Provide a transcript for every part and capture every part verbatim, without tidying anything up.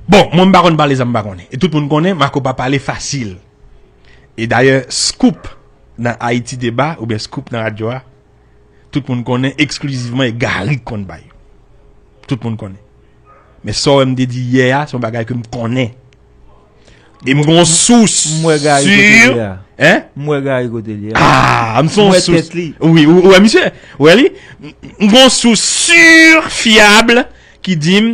Bon, mwen m pa konn pale sa m pa konnen. E tout moun konnen, Marco pa pale fasil. E dayè, scoop nan Ayiti Deba, oubyen scoop nan radyo a, tout moun konnen, eksklizivman e Gary k konn bay. Tout moun konnen. Men sa w wè m te di yè a, se yon bagay ke m konnen. E m gon sous M wè Gary kote li sur, a. Hein? M wè Gary kote li a. Ah, m se yon M wè sous. Tèt li. Wi, ou, ou wè misye? Ou wè li? M gon sous sur, fyab, ki di m,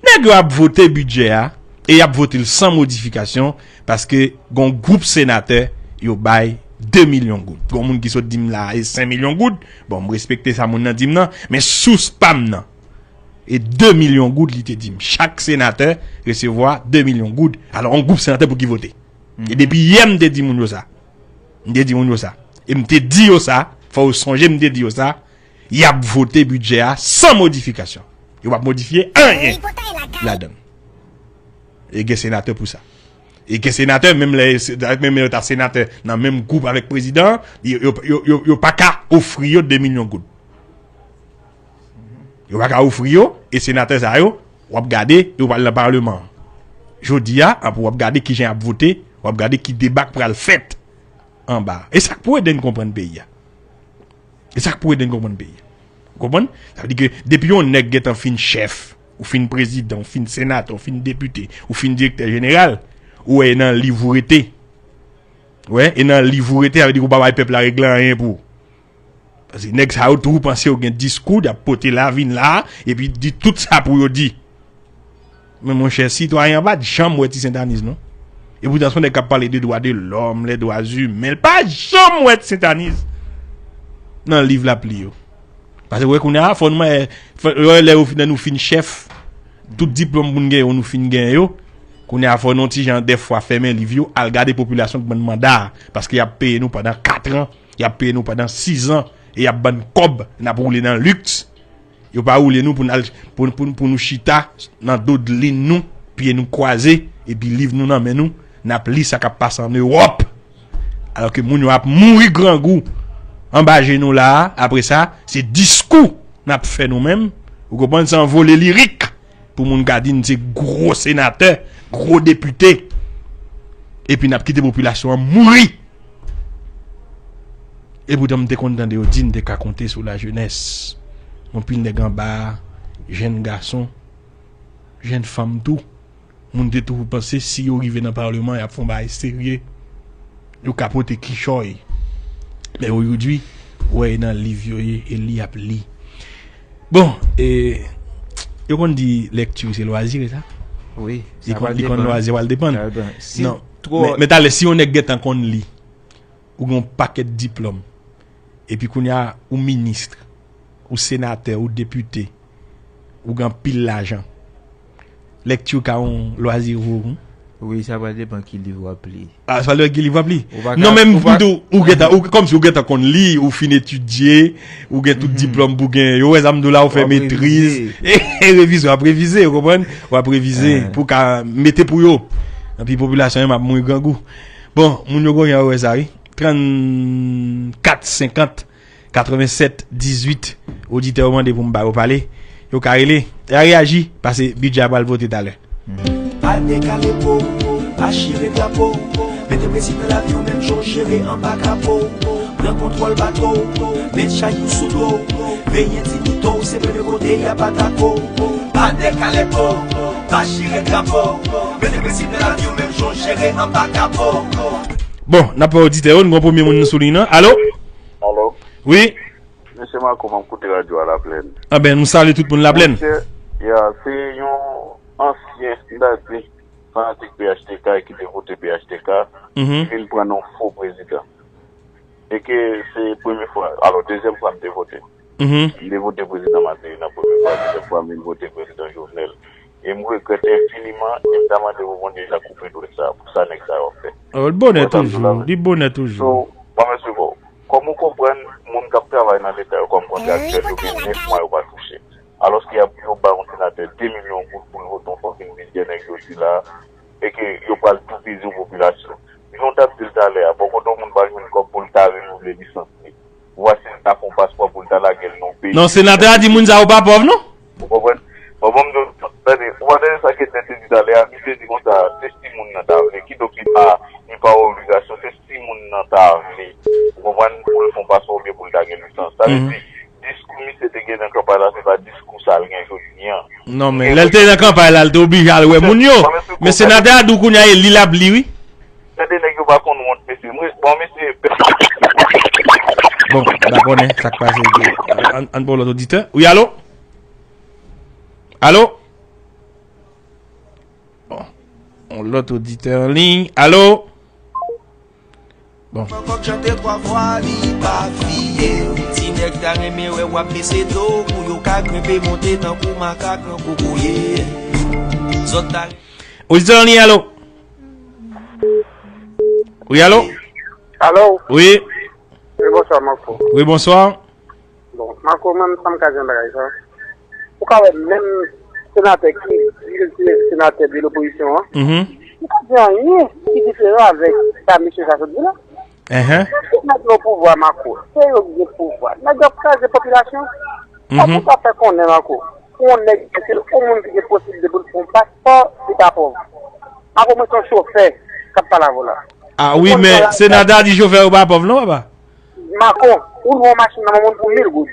nèg yo ap vote bidjè a, e y ap vote l san modifikasyon, paske gon gwoup senatè yo bay de milyon goud. Gon moun ki sot di m la, e senk milyon goud. Bon, m respekte sa moun nan di m nan, men sous pa m nan. E de milyon goud, li te di m. Chak senatè resevwa de milyon goud. Alò, yon gwoup senatè pou ki vote. E depi yè, m te di moun yo sa. M te di moun yo sa. E m te di yo sa, fò yo sonje, m te di yo sa, y ap vote bidjè a san modifikasyon. Yo p ap modifye anyen ladan l. E gen senatè pou sa. E gen senatè, menm lè, menm lè yo ta senatè nan menm gwoup avèk prezidan an, yo, yo, yo, yo, yo pa ka ofri yo de milyon goud. Yo pa ka ofri yo, e senatè sa yo, w ap gade, yo pral nan palman an. Jodi a, w ap gade kijan y ap vote, w ap gade ki deba k pral fèt anba a. E sa k pou ede n konprann peyi a. E sa k pou ede n konprann peyi a. Ou konprann? Sa vle di ke depi yon nèg gentan fin chèf, ou fin prezidan, ou fin senatè, ou fin depite, ou fin direktè jeneral, ou wè e nan liv ou rete. Ou wè, e nan liv ou rete, sa vle di ke ou pa bay pèp la regle anyen pou ou. Paske nèg sa yo tou panse yo gen diskou, y ap pote la vin la, epi di tout sa pou yo di. Men monchè, sitwayen an pa t janm wè Ti Sentaniz non. Epoutan se yon nèg k ap pale de dwa de lòm, les droits humains, l pa janm wè Ti Sentaniz nan liv l ap li yo. Paske wè kounye a, fò nou, fò, lè, lè nou fin chèf, tout diplòm pou n gen yo, nou fin gen yo. Kounye a, fò nou ti jan dèfwa fèmen liv yo, al gade popilasyon k ban n manda a, paske y ap peye nou pandan kat an, y ap peye nou pandan sis an, e y ap ban n kòb, n ap woule nan liks. Yo pa woule nou pou n al, pou, pou, pou nou chita nan dodlin nou, pye nou kwaze, epi liv nou nan men nou, n ap li sa k ap pase ann Ewòp. Alòske moun yo ap mouri grangou anba je nou la a, apre sa, se diskou n ap fè nou menm, ou konprann, se anvole lirik pou moun ka di n se gwo senatè, gwo depite, epi n ap kite popilasyon an mouri. Epoutan, m te konn tande yo di n te ka konte sou lajenès. Yon pil nèg anba a, jenn gason, jenn fanm tou. Moun te toujou panse si yo rive nan palman an, y ap fè yon bagay serye. Yo ka pote kichòy. Men ojodwi, ou wè e nan liv yo ye, e li y ap li. Bon, e, yo konn di lèkti se lwazi, e sa? Wi, li sa konn, pral li konn depann. Lwazi, pral depann. Sa depann. Si non, twò men, men talè, si yon nèg gentan konn li, ou gen yon pakèt diplòm, epi kounye a, ou minis, ou senatè, ou depite, ou gen anpil lajan, lèkti ka yon lwazi pou ou. Wi, sa pral depann ki liv w ap li. Ah, sa pral depann ki liv w ap li. Ou pa ka, non, men ou m pa di w, ou gentan, ou, kòmsi ou gentan konn li, ou fin etidye, ou gen tout diplòm pou gen yo. Wè sa m di w la, ou fè metriz. E revize, w ap revize, ou konprann? W ap revize pou ka mete pou yo. Epi popilasyon an ap mouri grangou. Bon, moun yo gonyen yo wè sa, wi. Trannkat senkant, katrevennsèt dizuit, oditè yo mande pou m ba yo pale. Yo ka rele, y a reyaji, paske bidjè a pral vote talè. Pa dekale po, pa chire drapo. Mete prensip nan lavi w menm jan w jere anba kapo. Pran kontwòl bato, met chay ou sou do. Veye dignite w, se premye kote y ap atake w. Pa dekale po, pa chire drapo. Mete prensip nan lavi w menm jan w jere anba kapo. Bon, n ap fè oditè yo, n gon premye moun sou liy nan. Alo? Alo? Wi? Mesye Marco, m ap koute radyo a Laplèn. Anben, nou salye tout moun Laplèn. Monchè, ya, se yon ansyen, m ta di, fanatik P H T K ki te vote P H T K, ki vin pran yon fo prezidan. E ke se premye fwa, alò, dezyèm fwa m te vote. M te vote prezidan Martelly nan premye fwa, dezyèm fwa m vin vote prezidan Jovenel. E m regrèt enfiniman, e m ta mande pou Bondye la koupe dwèt sa, pou sa nèg sa yo ap fè. Oh, li bonè toujou, li bonè toujou. So, mwen mèsi bò. Kòm ou konprann, moun k ap travay nan Leta yo kòm kontraktyèl, yo gen nèf mwa yo pa touche. Alòske y ap, yo ba yon senatè de milyon goud pou l vote yon fòkin bidjè nèg yo di la, e ke yo pral toupizi yon popilasyon. Jan w t ap di l talè a, bò kote yon moun pral jwenn kòb pou l ta renouvle lisans li. Vwasi l ta fè yon paspò pou l ta lage l nan yon peyi. Non, senatè a di moun sa yo pa pòv, non? Ou konprann? Bon, bon, m di w, tande, ou pa tande sa Kednèt te di talè a, misye di konsa, se si moun nan ta vle. Kidonk, li pa, li pa yon obligasyon, se si moun nan ta vle. Ou konprann? Pou l fè yon paspò oubyen pou l ta gen lisans. Sa vle di, diskou misye te gen nan kanpay la, se pa diskou sa l gen jodi an. Non, men lè l te nan kanpay la, l te oblije al wè moun yo. Men senatè a di w kounye a, e li l ap li, wi. Tande nèg yo pa konn wont, mesye. Mwen, bon, mesye. Bon, m pa konnen sa k pase. Ann, ann pran lòt oditè. Wi, alo? Alo? Bon, yon lòt oditè an liy. Alo? Bon. Kòk chante twa fwa, li pa fiye. Ti nèg ta renmen wè w ap bese do pou yo ka grenpe monte tankou makak nan kokoye. Zòt ta Oditè an liy, alo? Wi, alo? Alo? Wi. Wi, bonswa, Marco. Wi, bonswa. Bon, Marco, mwen, sa m ka di nan bagay sa. Ou ka wè, menm senatè ki di l se senatè de lopozisyon an, Mhm. li pa di anyen ki diferan avèk sa misye sa sot di la. Enhen. Se nèg yo pouvwa, Marco. Se yo ki gen pouvwa. Nèg yo ap kraze popilasyon. Sa Mhm. pou sa fè konnen, Marco. Pou yon nèg, se yon moun ki gen posiblite pou l pran yon paspò, li pa pòv. Marco, mwen se yon chofè k ap pale avè w la. Ah wi, men senatè a di chofè yo pa pòv non, papa. Marco, ou lwe yon machin nan men moun pou mil goud.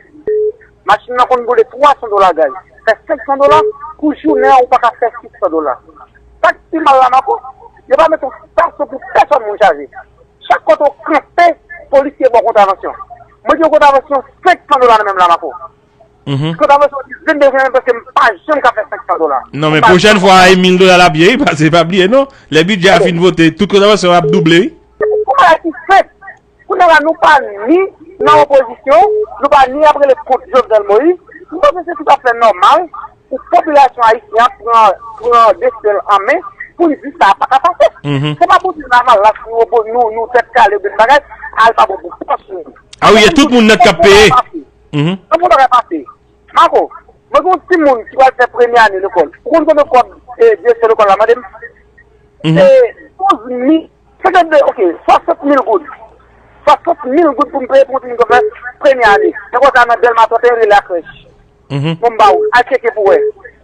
Machin nan konn boule twa san dola gaz. Fè senk san dola, pou jounen an, ou pa ka fè sis san dola. Sa k pi mal la, Marco, yo pa mete yon stasyon pou pèsòn moun chaje. Chak kote w kanpe, polisye ba w kontravansyon. Mwen gen yon kontravansyon senk san dola nan men m la, Marco. Mhm. Kontravansyon ki vennde jen paske m pa janm ka fè senk san dola. Non, men pwochèn fwa, e mil dola l ap ye, wi, paske pa bliye, non. Lè bidjè a fin vote, tout kontravansyon ap double, wi. Pou bagay ki senp, kounye a la, nou pa ni nan opozisyon, nou pa ni ap rele kont Jovenel Moïse. M panse se toutafè nòmal pou popilasyon ayisyen an pran, pran desten l an men pou l di sa a pa ka pase. Mhm. Se pa pou di lavalas nou, nou, nou tèt kale oubyen bagay, al pa bon pou pòch nou. Ah wi, e tout moun nèt k ap peye. Mhm. An pou bagay pase. Marco, mwen gen yon timoun ki pral fè premye ane lekòl. Ou konn konbyen kòb, eh, direksyon lekòl la mande m? Mhm. Se douz mil, senkannde, ok, swasant mil goud. Swasant mil goud pou m peye pou yon timoun k ap fè premye ane. Se konsa nan Dèlma trannteyen rele a krèch. Mhm. Bon, m ba ou, al tcheke pou wè.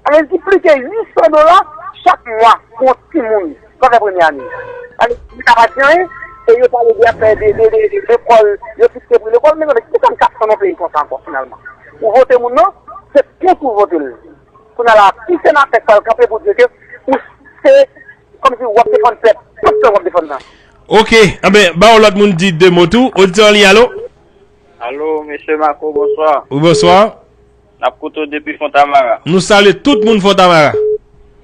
Sa vle di plis ke uit san dola chak mwa pou yon timoun k ap fè premye ane. Sa vle di, li ka pa di anyen, e yo pale de afè de, de, de, de lekòl, yo fikse pri lekòl, men tande, ki sa n k ap tann nan peyi konsa ankò finalman? Ou vote moun nan, se kont ou vote l. Kounye a la, ki senatè k pral kanpe pou di ke ou se, kòmsi w ap defann pèp, tout pèp w ap defann nan. Ok, anben, ba yon lòt moun di de mo tou. Oditè an liy, alo? Alo, mesye Marco, bonswa. Wi, bonswa. N ap koute w depi Fontamara. Nou salye tout moun Fontamara.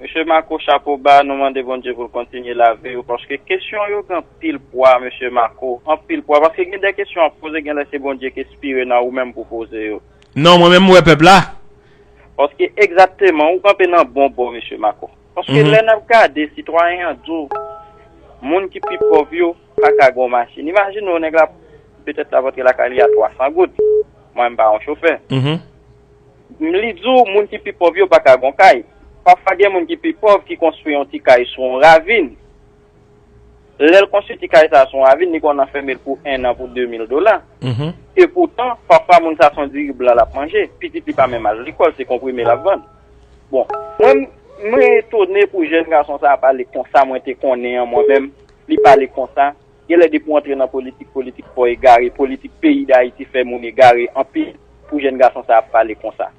Mesye Marco, chapo ba, nou mande Bondye pou l kontinye lave w, paske kesyon yo gen anpil pwa, mesye Marco, anpil pwa, paske gen de kesyon w ap poze, gen lè se Bondye ki enspire nan ou menm pou poze yo. Non, mwen menm, m wè pèp la. Paske egzakteman, ou kanpe nan bon bò, mesye Marco. Paske Mhm. lè n ap gade, sitwayen an di w, moun ki pi pòv yo pa ka gen yon machin. Imajine w, nèg la, petèt l ap rantre lakay li a twa san goud. Mwen, m pa yon chofè. Mhm. Li di w, moun ki pi pòv yo pa ka gen yon kay. Pafwa, gen moun ki pi pòv ki konstwi yon ti kay sou yon ravin. Lè l konstwi ti kay sa a sou yon ravin, li konn anfème l pou en an pou de mil dola. Mhm. E poutan, pafwa, moun sa a se yon diri blan l ap manje. Pitit li pa menm al lekòl, se konprime l ap vann. Bon, mwen, mwen etone pou jèn gason sa a pale konsa, mwen te konnen an mwen menm, li pale konsa. Genlè depi w antre nan politik, politik fè w egare, politik peyi Dayiti fè moun egare anpil pou jèn gason sa a ap pale konsa.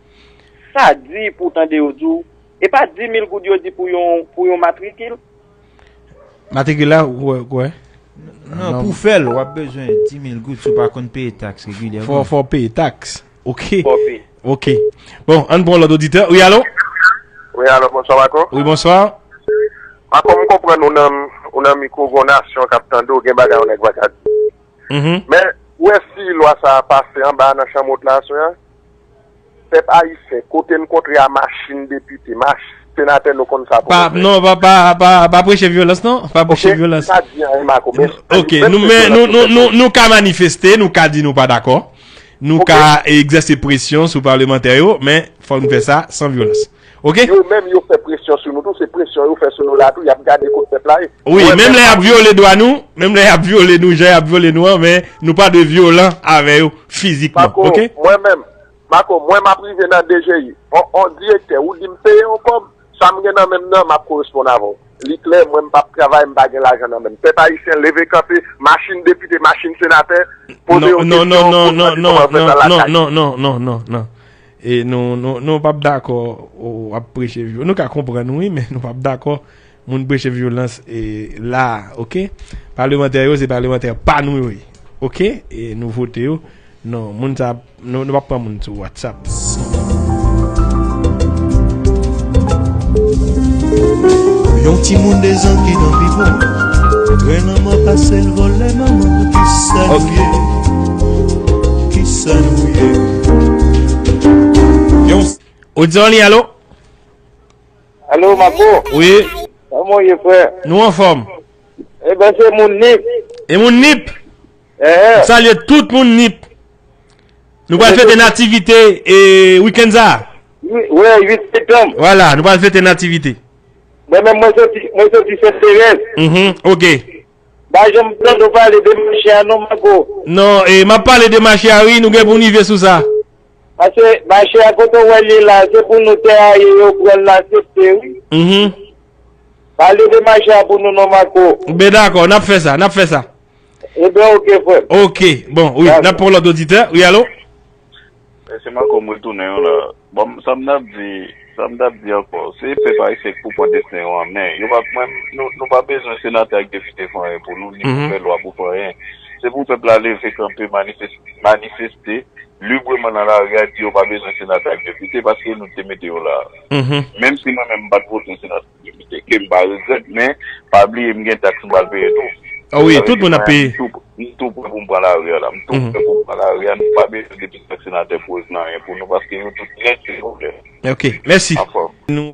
Sa di pou tande yo di w, e pa dis mil goud yo di pou yon, pou yon matrikil? Matrikil la, ou wè, ou wè? Non, non, pou fè l, w ap bezwen dis mil goud si w pa konn peye taks regilyèman. Fò, fò w peye taks. Ok. Fò w peye. Ok. Bon, ann pran lòt oditè. Wi, alo? Wi, alo, bonswa, Marco. Wi, bonswa. Marco, m konprann ou nan, ou nan mikwo, gon nasyon k ap tande w, gen bagay yon nèg pa ka di. Mhm. Men, ou wè si lwa sa a pase anba nan chanm wot la aswè a? Pèp ayisyen, kote n kontre a machin depite, machin senatè, nou konn sa pou nou fè. Non, pa, pa, pa, pa preche vyolans, non. Pa preche vyolans. Ok, m pa di anyen, Marco, men, ok, men nou, men, nou, nou, nou, nou ka manifeste, nou ka di nou pa dakò. Nou ka egzèse presyon sou palmantè yo, men fò nou fè sa san vyolans. Ok? Yo menm, yo fè presyon sou nou tou, se presyon yo fè sou nou la tou, y ap gade kot pèp la ye. Wi, menm lè y ap vyole dwa nou, menm lè y ap vyole nou, jan y ap vyole nou an, men nou pa dwe vyolan avè yo fizikman, ok? Marco, mwen menm, Marco, mwen m ap rive nan D G I, on, on direktè, ou di m peye yon kòb, Sa m gen nan men m nan, m ap koresponn avè w. Li klè, mwen m p ap travay, m pa gen lajan nan men m. Pèp ayisyen, leve kanpe, machin depite, machin senatè, poze yo kesyon, poze yo kòman fè sa lakay. Non, non, non, non, non, non, non. E nou, nou, nou p ap dakò w ap preche vyolans. Nou ka konprann ou, wi, men nou p ap dakò moun preche vyolans e la, oke? Palemantè yo, se palemantè pa nou yo ye, oke? E nou vote yo. Non, moun sa, nou, nou p ap pran moun sou WhatsApp. Yon timoun de zan ki nan biwon. Trè lanmò pase l vòlè manman. Kisa nou ye? Kisa nou ye? Yon Odisyon li, alo? Alo, Mako? Wi. Kòman w ye, frè? Nou anfòm. Eben, se moun Nip. E moun Nip? Ehe. Salye tout moun Nip. Nou pral fete nativite e wikenn sa. Wi, wi, uit septanm. Vwala, nou pral fete nativite. Mwen menm, mwen soti, mwen soti Sent Terèz. Mhm, oke. Pa janm tande w pale de mache a non, Mako. Non, e m ap pale de mache a wi, nou gen pou n rive sou sa. Paske mache a kote w wè l ye la, se pou nou tè a ye yo pran l nan aksepte wi. Mhm. Pale de mache a pou nou non, Mako. Ben dakò, n ap fè sa, n ap fè sa. Eben, oke, frè m. Oke, bon, wi, n ap pran lòt oditè. Wi, alo? Mesye Mako, m retounen yon la. Bon, sa m t ap di, sa m t ap di ankò, se pèp ayisyen ki pou pran desten yo an men. Yo pa, mwen, nou, nou pa bezwen senatè ak depite fè anyen pou nou, ni pou fè lwa pou fè anyen. Se pou pèp la leve kanpe, manifes-, manifeste libreman nan lari a, di yo pa bezwen senatè ak depite, paske nou te mete yo la. Menm si mwen menm m pa t vote yon senatè ak depite, ke m pa regrèt, men pa bliye m gen taks m pral peye tou. Ah wi, tout moun ap peye. M tou prè pou m pran lari a la. M tou prè pou m pran lari a. Nou pa bezwen depite ak senatè pou regle anyen pou nou, paske yo tout nèt se vòlè. Ok, mèsi. Nou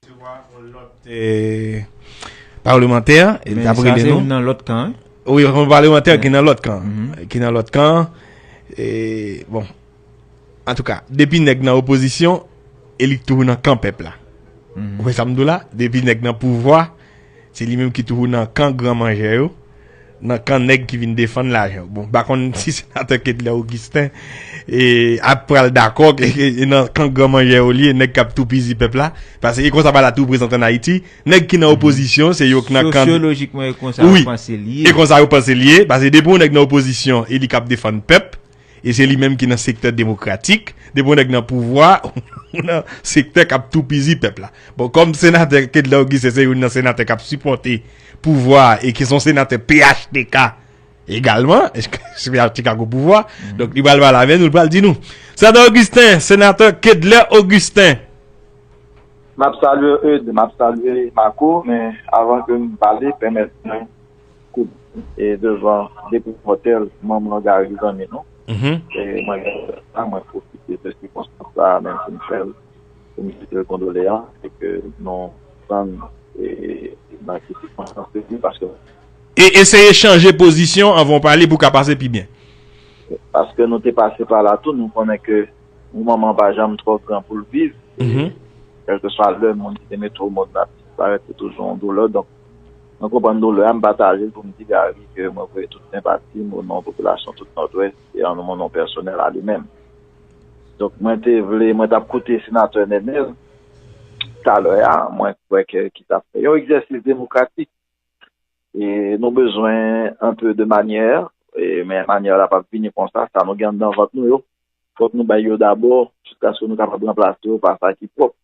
resevwa yon lòt, eh, palemantè, e l t ap rele nou. Nan lòt kan, wi. Wi, yon palemantè ki nan lòt kan. Ki nan lòt kan. E, bon. Antouka, depi nèg nan opozisyon, e li k toujou nan kan pèp la. Ou wè sa m di w la? Depi nèg nan pouvwa, se li menm ki toujou nan kan gran manjè yo, nan kan nèg ki vin defann lajan yo. Bon, m pa konn si senatè Kedlè Augustin e ap pral dakò ke, ke nan kan gran manjè yo li ye, nèg k ap toupizi pèp la. Paske e konsa bagay la tou prezante ann Ayiti. Nèg ki nan opozisyon, se yo k nan kan. Sosyolojikman, e konsa yo panse l ye. E konsa yo panse l ye. Paske depi yon nèg nan opozisyon, e li k ap defann pèp, e se li menm ki nan sektè demokratik. Depi yon nèg nan pouvwa, ou nan sektè k ap toupizi pèp la. Bon, kòm senatè Kedlè Augustin se youn nan senatè k ap sipòte pouvwa a e ki se yon senatè P H T K egalman, P H T K gwo pouvwa. Donk, li pral pale avè nou, li pral di nou. Senatè Augustin, senatè Kedlè Augustin. M ap salye Eude, m ap salye Mako, men avan ke m pale, pèmèt mwen koute devan depi mòtèl manman Gary zanmi nou. E mwen, mwen pwofite de sikonstans sa a, menm si m fè l, pou m di l kondoleyans, e ke nou tann e nan ki sikonstans li, paske. E eseye chanje pozisyon anvan w pale pou w ka pase pi byen. Paske nou te pase pa la tou, nou konnen ke yon manman pa janm twò gran pou l viv. Kèlkeswa lè moun ki te mete w o mond la disparèt, se toujou yon doulè. Donk, mwen konprann doulè a, m pataje l pou m di Gary ke mwen voye tout senpati m o non popilasyon tout Nòdwès e an mon non pèsonèl a li menm. Donk, mwen te vle, mwen t ap koute senatè Nenel talè a, mwen kwè ke ki t ap fè yon egzèsis demokratik. E nou bezwen un peu de manyè, e, men manyè la p ap vini konsa, sa nou gen anndan vant nou yo, fòk nou bay yo dabò, jiskaske nou kapab ranplase yo pa sa ki pwòp.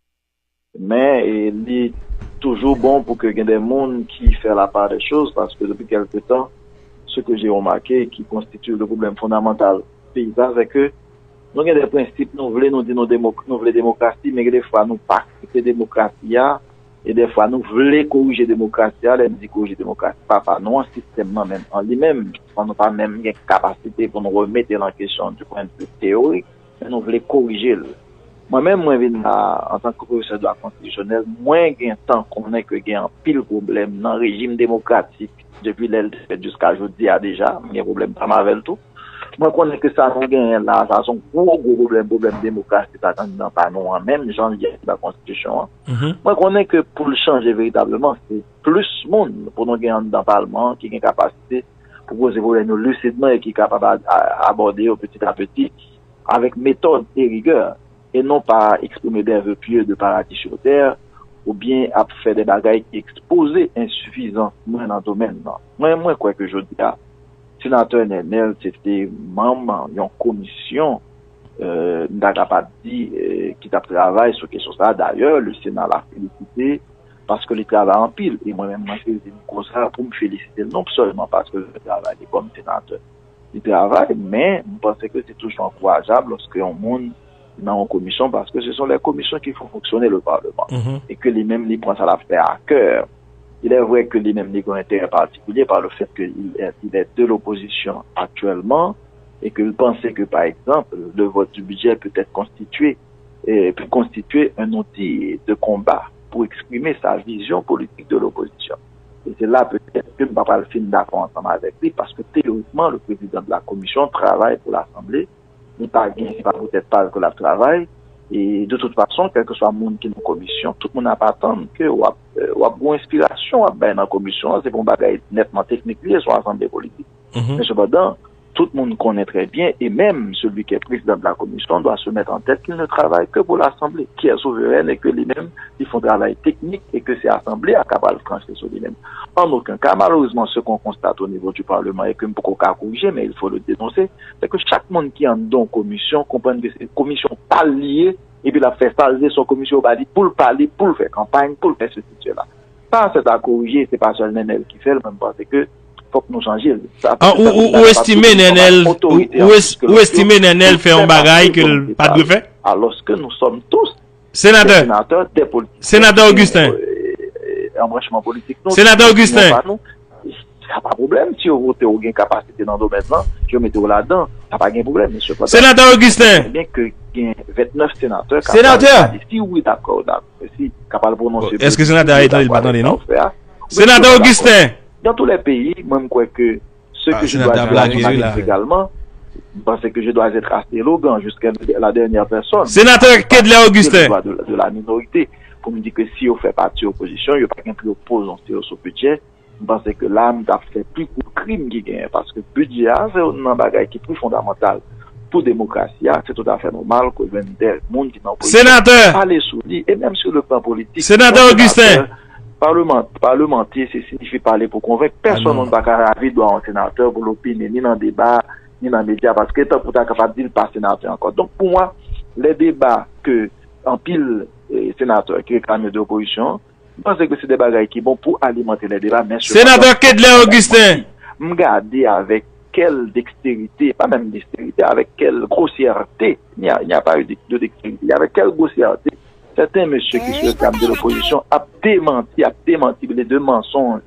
Men, e, li toujou bon pou ke gen de moun ki fè la part des choses, paske depi kèlke tan, ce que j'ai remarqué, qui constitue le problème fondamental peyi sa, se ke nou gen de prensip, nou vle, nou di nou, demok, nou vle demokrasi, men gen de fwa nou pa aksepte demokrasi a, e de fwa nou vle korije demokrasi a. Lè m di korije demokrasi, pa pa nou an, sistèm nan menm an li menm, fò nou pa menm gen kapasite pou nou remete l an kesyon du point de vue teyorik, men nou vle korije l. Mwen menm, mwen vin la antanke pwofesè dwa konstitisyonèl, mwen gen tan konnen ke gen anpil pwoblèm nan rejim demokratik depi lè l te fèt jiska jodi a deja, m gen pwoblèm pa m avè l tou. Mwen konnen ke sa nou genyen la, sa se yon gwo, gwo pwoblèm, pwoblèm demokrasi sa k anndan pa nou an menm, jan l ye anndan konstitisyon an. Mwen konnen ke pou l chanje veritableman, se plis moun pou nou gen anndan palman an ki gen kapasite pou poze pwoblèm yo lisidman e ki kapab a, a, abòde yo peti a peti avèk metòd e rigè. e non pa eksprime des vœux pieux de paradis sur terre, oubyen ap fè de bagay ki ekspoze ensifizans mwen nan domèn nan. Mwen, mwen kwè ke jodi a, Senatè Nènèl se te manm yon komisyon, euh, m ta kapab di, euh, ki t ap travay sou kesyon sa a. Dayè, le Sena l ap felisite paske li travay anpil. E mwen menm, mwen sezi mikwo sa a pou m felisite l, non sèlman paske l fè travay li kòm senatè. Li travay, men m panse ke se toujou ankourajab lòske yon moun nan yon komisyon, paske ce sont les commissions qui font fonctionner le Parlement, e ke li menm li pran sa l ap fè a kè. Il est vrai que li menm li gen yon enterè patikilye par le fait que il est, il est de l'opposition actuellement, et que il pense que, par exemple, le vote du budget peut être constitué, eh, peut constituer un outil de combat pour exprimer sa vision politique de l'opposition. E se la petèt ke m pa pral fin dakò ansanm avèk li, paske teyorikman, le président de la commission travay pou Lasanble, li pa gen, se pa poutèt pa l ke l ap travay. E de tout fason, kèlkeswa moun ki nan komisyon, tout moun ap atann ke w ap, euh, w ap gen yon enspirasyon w ap bay nan komisyon an, se pou yon bagay nètman teknik li ye, se yon asanble politik. Men sepandan, tout moun konnen trè byen, et même celui qui est président de la commission doit se mettre en tête qu'il ne travaille que pour l'Assemblée, qui est souveraine et que li menm, li fè yon travay teknik et que se asanble a k ap al tranche sou li menm. En aucun cas, malheureusement, ce qu'on constate au niveau du Parlement et que m poko ka korije, men il faut le dénoncer, c'est que chak moun ki anndan yon komisyon konprann ke se komisyon pa l li ye, epi l ap fè sa l vle, se yon komisyon yo ba li pou l pale, pou l fè kanpay, pou l fè sesi, sela. Sa, se ta korije, se pa sèl Nènèl ki fè l, men m panse ke fòk nou chanje l. Sa, An, ou, ou, ou estime Nènèl, ou, ou es- ou estime Nènèl fè yon bagay ke l pa dwe fè? Alòske nou sòm tous Senatè, senatè, de politik, senatè Augustin, euh, an branchman politik nou, senatè Augustin, pa nou. Sa pa pwoblèm, si yo vote ou gen kapasite nan domèn nan, yo mete w ladan, sa pa gen pwoblèm, men sepandan, senatè Augustin, byen ke gen vennèf senatè k ap pale, si wi dakò, dakò, si k ap al pwononse, èske senatè a tande l, pa tande non? Senatè Augustin. Dans tous les pays, mwen m kwè ke ce que je dois dire à la minorité également, parce que je dois être assez élégant jusqu'à la dernière personne. Senatè Kedlè Augustin. De, de la minorité, pou m di ke si yo fè pati opozisyon, yo pa gen pou yo pwononse yo sou bidjè. M panse ke la, m t ap fè pi gwo krim ki genyen, paske bidjè a, se youn nan bagay ki pi fondamantal pou demokrasi a. Se toutafè nòmal ke jwenn de moun ki nan opozisyon pale sou li, e menm sou le plan politik, senatè Augustin. Palman-, palmante, se siyifi pale pou konvenk. Pèsonn moun pa ka ravi dwa yon senatè pou l opine, ni nan deba, ni nan medya, paske tankou ta kapab di l pa senatè ankò. Donk, pou mwen, lè deba ke anpil, eh, senatè ki reklame de opozisyon, m panse ke se de bagay ki bon pou alimante lè deba, men sepandan, senatè Kedlè Augustin, m gade avèk kèl deksterite, pa menm deksterite, avèk kèl grosyète, il n'y a, il n'y a pas eu de, de dextérité, avèk kèl grosyète sèten mesye ki se reklame de lopozisyon ap demanti, ap demanti de mansonj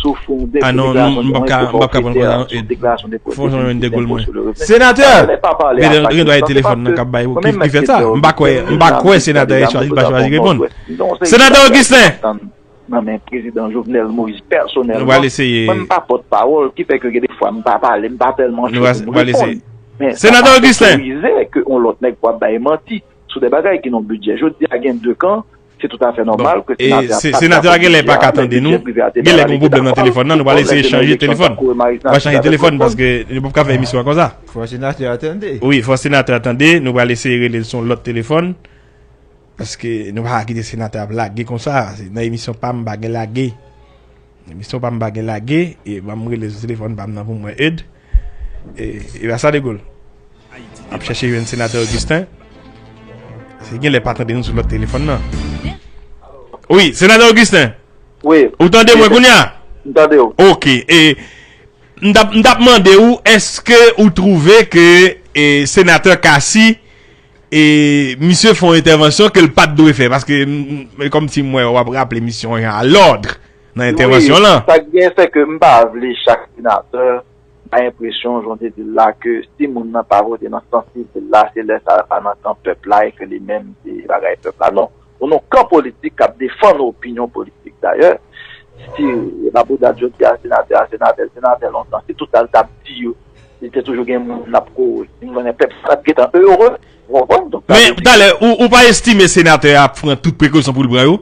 sou fondè de deklarasyon de pwofòfetè, sou deklarasyon de pwofòfetè sou le revenu. Senatè! Mwen menm mèt Kedlè, m pa kwè, m pa kwè senatè a chwazi, pa chwazi reponn. Senatè Augustin! Nan men prezidan Jovenel Moïse pèsonèlman. Nou pral eseye. Mwen, m pa pòtpawòl, ki fè ke gen de fwa m pa pale, m pa tèlman cho pou m reponn. Men sa pa otorize ke yon lòt nèg pou ap bay manti sou de bagay ki nan bidjè. Jodi a, gen de kan, se toutafè nòmal ke senatè a pa ka fè bidjè a, men bidjè prive a te bay a li, li te dakò. Gen lè gen yon pwoblèm nan telefòn nan, nou pral eseye chanje telefòn. Nou pral chanje telefòn paske nou p ap ka fè emisyon an konsa. Fò senatè a tande. Wi, fò senatè a tande, nou pral eseye rele l sou yon lòt telefòn. Paske nou pa ka kite senatè ap lage konsa. Se nan emisyon pa m, m pa gen lage. Emisyon pa m, m pa gen lage. E ban m rele sou telefòn pa m nan pou m wè Ed. E, e pa sa, De Gaulle. Ap chèche jwenn senatè Augustin. Se gen lè pa tande nou sou lòt telefòn nan. Wi, senatè Augustin. Wi. Ou tande mwen kounye a? M tande w. Ok. E, m t ap, m t ap mande w, èske ou twouve ke, e, senatè Cassy, e, misye fè yon entèvansyon ke l pa t dwe fè, paske, m, m, e kòmsi m wè w ap raple misyon an a lòd nan entèvansyon lan. Wi, sa k gen, se ke m pa vle chak senatè bay enpresyon, jan w te di l la, ke si moun nan pa vote nan sans li vle l la, se lè sa l pa nan kan pèp la e ke li menm se bagay pèp la. Non. Ou nan kan politik k ap defann opinyon politik. Dayè, si n ap regarde jodi a, senatè a, senatè, senatè lontan, si tout sa l t ap di yo, li te toujou gen moun l ap kore. Si m konnen pèp sa t ap gentan ere, ou konprann? Donk, sa vle di ke... Men, talè, ou, ou pa estime senatè a ap pran tout prekosyon pou l pran yo?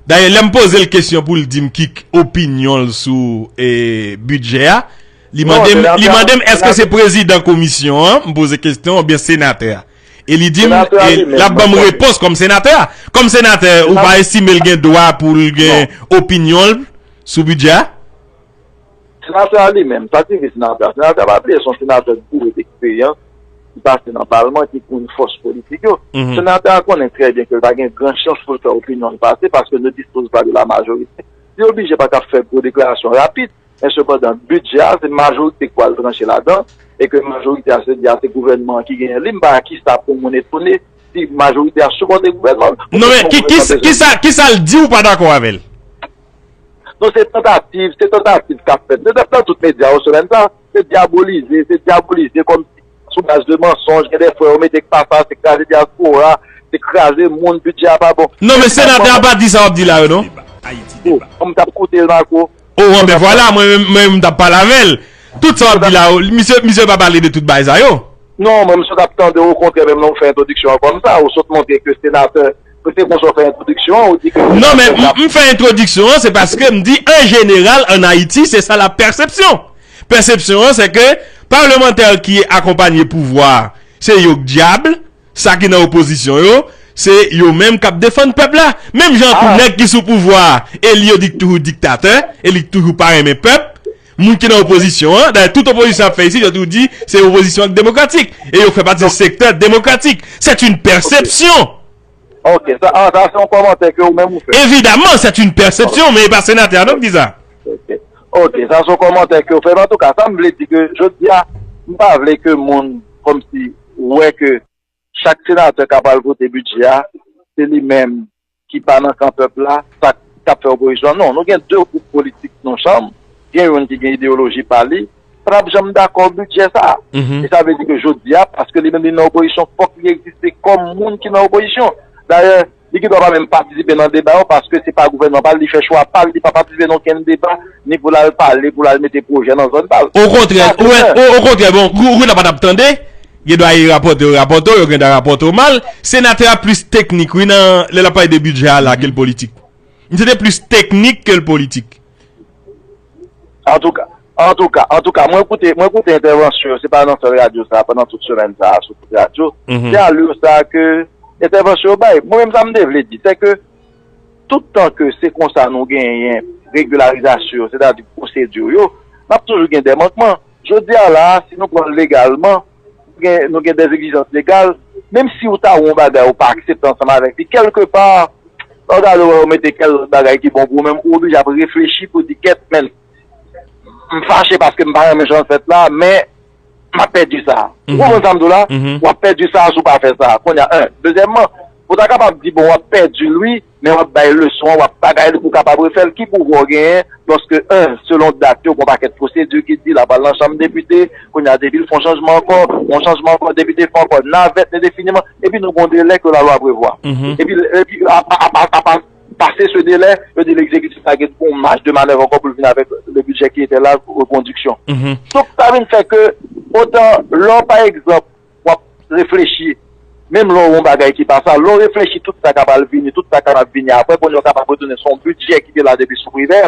Dayè, lè m poze l kesyon pou l di m ki opinyon l sou, e, bidjè a, li mande m, li mande m èske se prezidan komisyon an, m poze kesyon, oubyen senatè a. E li di m, l ap ban m repons kòm senatè a. Kòm senatè, ou pa estime l gen dwa pou l gen opinyon l sou bidjè a? Senatè a li menm, sa ki rive senatè a? Senatè a, pa bliye, se yon senatè boure deksperyans, ki pase nan palman, ki konn fòs politik yo. Senatè a konnen trè byen ke l pa gen gran chans pou l fè opinyon l pase, paske nou dispoze pa de la majorite. Li oblije pa t ap fè gwo deklarasyon rapid, men sepandan, bidjè a, se majorite ki pral tranche ladan, e ke majorite a se di a se gouvènman an ki genyen li, m pa wè kisa pou moun etone si majorite a sipòte gouvènman. Non, men ki, ki, kisa, kisa l di ou pa dakò avè l? Non, se tantativ, se tantativ k ap fèt. Nou t ap nan tout medya yo semèn sa, se dyabolize, se dyabolize kòmsi sou baz de mansonj, gen de fwa yo mete k pa sa, se kraze dyaspora, se kraze moun, bidjè a pa bon. Non, men senatè a pa di sa w ap di la yo, non? Oh, m t ap koute l, Marco. Oh, bon, ben vwala, mwen menm, mwen menm m t ap pale avè l. Tout sa w ap di la, misye, misye pa pale de tout bagay sa yo. Non, mwen, misye t ap tande, okontrè, menm lè w fè entwodiksyon an kòm sa, ou sot montre ke senatè, ke se konsa w fè entwodiksyon an, ou di ke... Non, men m, m fè entwodiksyon an, se paske m di, an jeneral, ann Ayiti, se sa la pèsepsyon. Pèsepsyon an, se ke palmantè ki akonpanye pouvwa a, se yo k dyab, sa ki nan opozisyon yo, se yo menm k ap defann pèp la. Menm jan tou, nèg ki sou pouvwa a, e li yo dik-, toujou diktatè, e li toujou pa renmen pèp. Moun ki nan opozisyon an, dayè tout opozisyon ap fè isit, yo toujou di se opozisyon an k demokratik. E yo fè pati de sektè demokratik. C'est une perception. Ok, sa, ah, sa se yon kòmantè ke ou menm ou fè. Évidemment, c'est une perception, men e pa senatè a non k di sa. Ok. Ok, sa se yon kòmantè ke ou fè. Men antouka, sa m vle di ke jodi a, m pa vle ke moun kòmsi wè ke chak senatè k ap al vote bidjè a, se li menm ki pa nan kan pèp la, sa k ap fè opozisyon an. Non, nou gen de gwoup politik nan chanm, gen youn ki gen ideyoloji pa li, pa t ap janm dakò bidjè sa a. E sa vle di ke jodi a, paske li menm li nan opozisyon, fòk li egziste kòm moun ki nan opozisyon. Dayè, li gen dwa pa menm patisipe nan deba yo, paske se pa gouvènman pa l, li fè chwa pa l, li pa patisipe nan okenn deba, ni pou l al pale, pou l al mete pwojè nan zòn pa l. Okontrè, ou wè, o-, okontrè, bon, Gou-, Gouna pa t ap tande, gen dwa rapòte yo, rapòte yo, yo gen dwa rapòte yo mal. Senatè a plis teknik, wi, nan, lè l ap pale de bidjè a la, ke l politik. Misye te plis teknik ke l politik. Antouka, antouka, antouka, mwen koute, mwen koute entèvansyon yo, se pa nan sèl radyo sa a, pandan tout semèn sa a, sou tout radyo. Se alè sa a ke entèvansyon yo bay. Mwen menm, sa m te vle di, se ke tout tan ke se konsa nou genyen regilarizasyon, sètadi pwosedi yo, n ap toujou gen de mankman. Jodi a la a, si nou pran l legalman, nou gen, nou gen de egzijans legal, menm si ou ta wè yon bagay ou pa aksepte ansanm avèk li, kèlkepa, lè w gade w wè yo mete kèk lòt bagay ki bon pou ou menm, ou oblije ap reflechi pou di, "Kèt, men, m fache paske m pa renmen jan l fèt la, men m ap pèdi sa." Ou konprann sa m di w la? W ap pèdi sa si w pa fè sa. Kounye a, en. Dezyèmman, ou ta kapab di, bon, w ap pèdi l, wi, men w ap bay leson an, w ap bagay li pou w kapab refè l. Ki pouvwa w genyen lòske, en, selon dat yo, gen yon pakèt pwosedi ki di l ap al nan chanm depite, kounye a depi l fè yon chanjman ankò, yon chanjman ankò, depite fè ankò navèt endefiniman, epi nou gen yon delè ke lalwa prevwa. Epi, epi apa, apa, apa, pase se delè, yo di legzekitif la gen yon maj de manèv ankò pou l vin avèk le budget qui était là, rekondiksyon. Donk, sa vin fè ke, otan, lè, pa egzanp, w ap reflechi, menm lè w wè yon bagay ki pa sa, lè w reflechi tout sa k ap al vini, tout sa k ap vini apre, kounye a w kapab retounen sou yon bidjè ki te la depi sou Privè,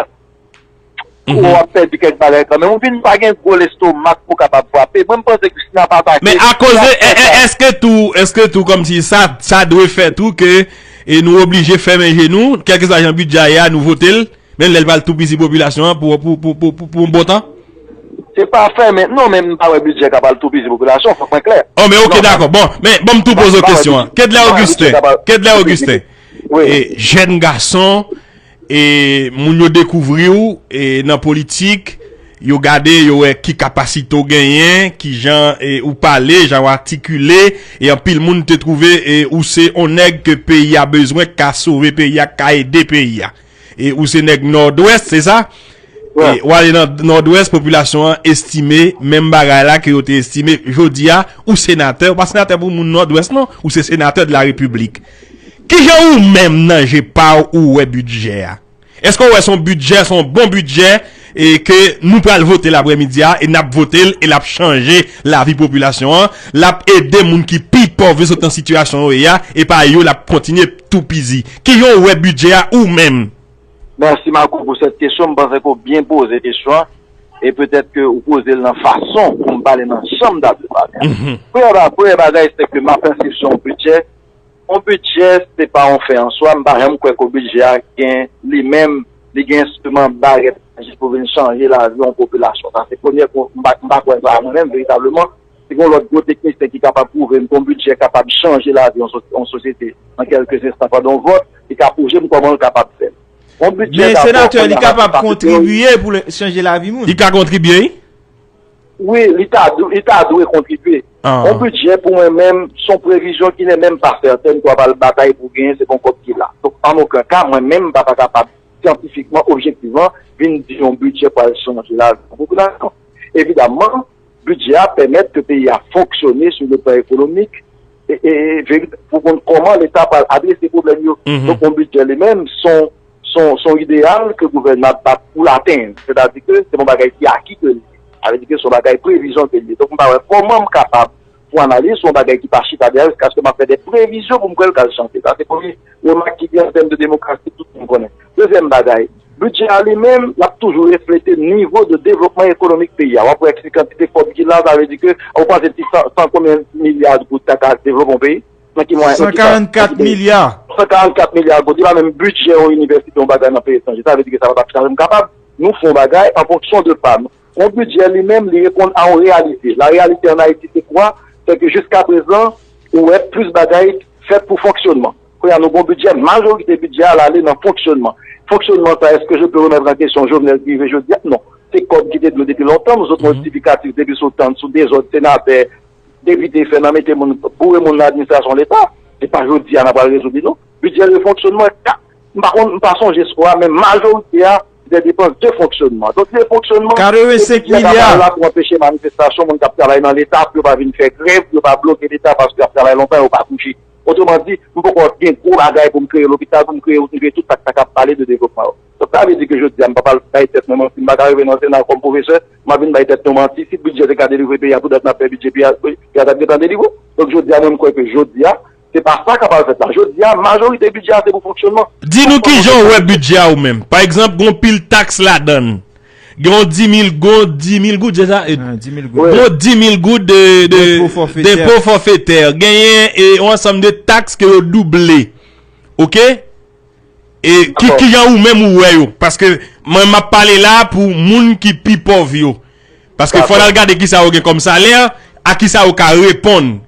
ou w ap pèdi kèk bagay kanmenm. Ou vin pa gen gwo lestomak pou w kapab frape. Mwen, m panse ke si n ap atake... Men akoz de, e, e, èske tou, èske tou kòmsi sa, sa dwe fè tou ke, e, nou oblije fèmen je nou, kèlkeswa jan bidjè a ye a, nou vote l, menm lè l pral toupizi popilasyon an pou, pou, pou, pou, pou, pou yon bon tan? Se pa fèmen, non, men m pa wè bidjè k ap al toupizi popilasyon, fòk mwen klè. Oh, men ok, dakò. Bon, men ban m tou poze w kesyon an. Kedlè Augustin, Kedlè Augustin, e, jèn gason, e, moun yo dekouvri w, e, nan politik, yo gade, yo wè ki kapasite w genyen, ki jan, e, ou pale, jan w atikile, e anpil moun te twouve, e, ou se yon nèg ke peyi a bezwen, k ka sove peyi a, k ka ede peyi a. E ou se nèg Nòdwès, se sa? E w ale nan Nòdwès, popilasyon an estime menm bagay la ke yo te estime. Jodi a, ou senatè, ou pa senatè pou moun Nòdwès non, ou se senatè de la Repiblik. Kijan ou menm nan je pa w ou wè bidjè a? Èske w wè se yon bidjè, se yon bon bidjè, e ke nou pral vote l aprèmidi a, e n ap vote l, e l ap chanje lavi popilasyon an, l ap ede moun ki pi pòv yo sot nan sitiyasyon yo ye a, e pa yo l ap kontinye toupizi? Kijan w wè bidjè a ou menm? Mèsi, Marco, pou sèt kesyon. M panse ke w byen poze kesyon an. E petèt ke ou poze l nan fason pou m pale nan janm ta dwe pale a. Premye ba-, premye bagay, se ke m ap panse sou yon bidjè. Yon bidjè, se pa yon fen an swa. M pa janm kwè ke bidjè a gen, li menm, li gen enstriman bagèt majik pou vin chanje lavi yon popilasyon. Sa se premye pwen, m pa, m pa kwè sa mwen menm, veritableman. Si gen lòt gwo teknisyen ki kapab pwouve m ke yon bidjè kapab chanje lavi yon so-, yon sosyete nan kèlke enstan pandan yon vòt, li ka pwouve m kòman l kapab fè l. Yon bidjè, men senatè, li kapab kontribye pou chanje lavi moun. Li ka kontribye, wi. Wi, li ta, li ta dwe kontribye. Yon bidjè, pou mwen menm, se yon previzyon ki ne menm pa sètèn ke w ap al batay pou genyen, se pa yon kòb ki la. Donk, an okenn ka, mwen menm, m pa ta kapab syantifikman, objektivman, vin di yon bidjè pral chanje lavi yon popilasyon. Evidamman, bidjè a pèmèt ke peyi a fonksyone sou le plan ekonomik, e, e, e veri-, pou konn kòman Leta pral adrese pwoblèm yo. Donk, yon bidjè li menm, se yon, se yon, se yon ideyal ke gouvènman ap bat pou l atenn. Sètadi ke se yon bagay ki aki ke li ye. Sa vle di ke se yon bagay previzyon ke li ye. Donk, m pa wè kòman m kapab pou analiz, se yon bagay ki pa chita dèyè, jiskaske m ap fè de previzyon pou m kwè l ka chanje. Sa se premye remak ki gen an tèm de demokrasi, tout moun konnen. Dezyèm bagay, bidjè a li menm, l ap toujou reflete nivo de devlopman ekonomik peyi a. W ap wè ki kantite kòb ki la, sa vle di ke, ou panse ti san, san konbyen milya goud ta ka devlope yon peyi? Nan ki mwayen, nan ki tan? San karannkat milya. San karannkat milya goud, li pa menm bidjè yon inivèsite, yon bagay nan peyi etranje. Sa vle di ke sa pa t ap janm kapab. Nou fè yon bagay an fonksyon de pa nou. Yon bidjè li menm, li reponn a yon reyalite. La reyalite ann Ayiti, se kwa? Se ke jiska prezan, ou wè plis bagay fèt pou fonksyonman. Kounye a, nou gen yon bidjè, majorite bidjè a, l ale nan fonksyonman. Fonksyonman sa, èske je peux remettre en question Jovenel ki rive jodi a? Non. Se kòb ki te dwe depi lontan, nou sot modifikasyon depi sou tan, sou dezòd senatè, depite fè nan mete moun, boure moun nan administrasyon Leta. Se pa jodi a n ap al rezoud li, non. Bidjè de fonksyonman, ka-, m pa konn, m pa sonje swa, men majorite a, se depans de fonksyonman. Donk, se fonksyonman, katrevensenk milya. Bidjè a la pou anpeche manifestasyon, moun k ap travay nan Leta, pou yo pa vin fè grèv, pou yo pa bloke Leta, paske y ap travay lontan, yo pa touche. Otreman di, m poko gen gwo bagay pou m kreye lopital, pou m kreye wout, m kreye tout sa k ta kab pale de devlopman yo. Donk, sa vle di ke jodi a, m p ap al bay tèt mwen manti, m pa ka rive nan Sena kòm pwofesè, m ap vin bay tèt nou manti. Si bidjè te ka delivre peyi a, poutèt n ap fè bidjè peyi a, peyi a t ap gentan delivre. Donk, jodi a, mwen, m kwè ke jodi a, se pa sa k ap al fèt la. Jodi a, majorite bidjè a, se pou fonksyonman. Di nou kijan w wè bidjè a ou menm. Pa egzanp, gen yon pil taks ladan l. Gen yon di mil, gen yon di mil goud, se sa? E, ah, di mil goud. Gen yon di mil goud de, de, de, depo fòfetè. Depo fòfetè. Genyen, e, yon ansanm de taks ke yo double. Oke? E ki, kijan ou menm ou wè yo? Paske mwen m ap pale la pou moun ki pi pòv yo. Paske fò n al gade kisa yo gen kòm salè, a kisa yo ka reponn.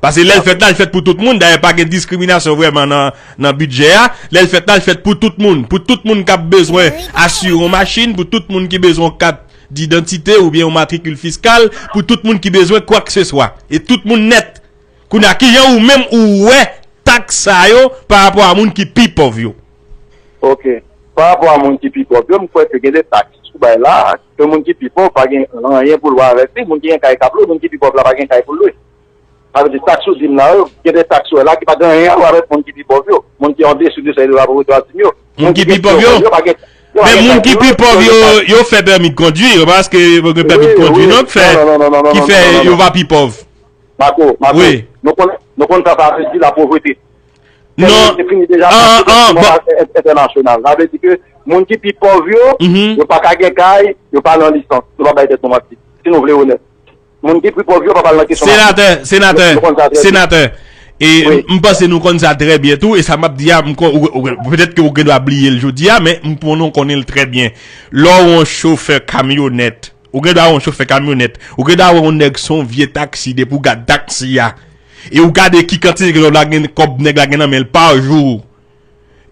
Paske lè l fèt la, l fèt pou tout moun. Dayè, pa gen diskriminasyon vrèman nan, nan bidjè a. Lè l fèt la, l fèt pou tout moun. Pou tout moun k ap bezwen asire yon machin, pou tout moun ki bezwen yon kat didantite oubyen yon matrikil fiskal, pou tout moun ki bezwen kwakseswa. E tout moun nèt. Kounye a, kijan ou menm ou wè taks sa yo pa rapò a moun ki pi pòv yo? Oke. Pa rapò a moun ki pi pòv yo, m kwè ke gen de taks sou bay la, ke moun ki pi pòv pa gen anyen pou l wè avèk li, moun ki gen kay k ap lwe, moun ki pi pòv la pa gen kay pou l lwe. Sa vle di, taks sou dim la yo, gen de taks ou wè la ki pa gen anyen a wè avèk moun ki pi pòv yo, moun ki andesou de sèy de la povrete a dim yo. Moun ki pi pòv yo? Men moun ki pi pòv yo, yo fè pèmi de kondwi, yo pa paske yo gen pèmi de kondwi non k fè, ki fè yo pa pi pòv. Mako, Mako, wi. Nou konn, nou konn sa sa vle di lapovrete. Non. Tèm yo defini deja nan kòd entènasyonal. Sa vle di ke moun ki pi pòv yo, yo pa ka gen kay, yo pa nan lisans. Nou pa bay tèt nou manti. Si nou vle onèt. Moun ki pi pòv yo pa pral nan kesyon machin. Senatè, senatè, nou, nou konn sa trè byen. Senatè. E m, m panse nou konn sa trè byen tou, e sa m ap di a, m kon, ou, ou, petèt ke ou gen dwa bliye l jodi a, men m konnen w konnen l trè byen. Lè w yon chofè kamyonèt, ou gen dwa wè yon chofè kamyonèt, ou gen dwa wè yon nèg se yon vye taksi depi w gad taksi a. E ou gade ki kantite ke nèg la gen, kòb nèg la gen nan men l pa jou.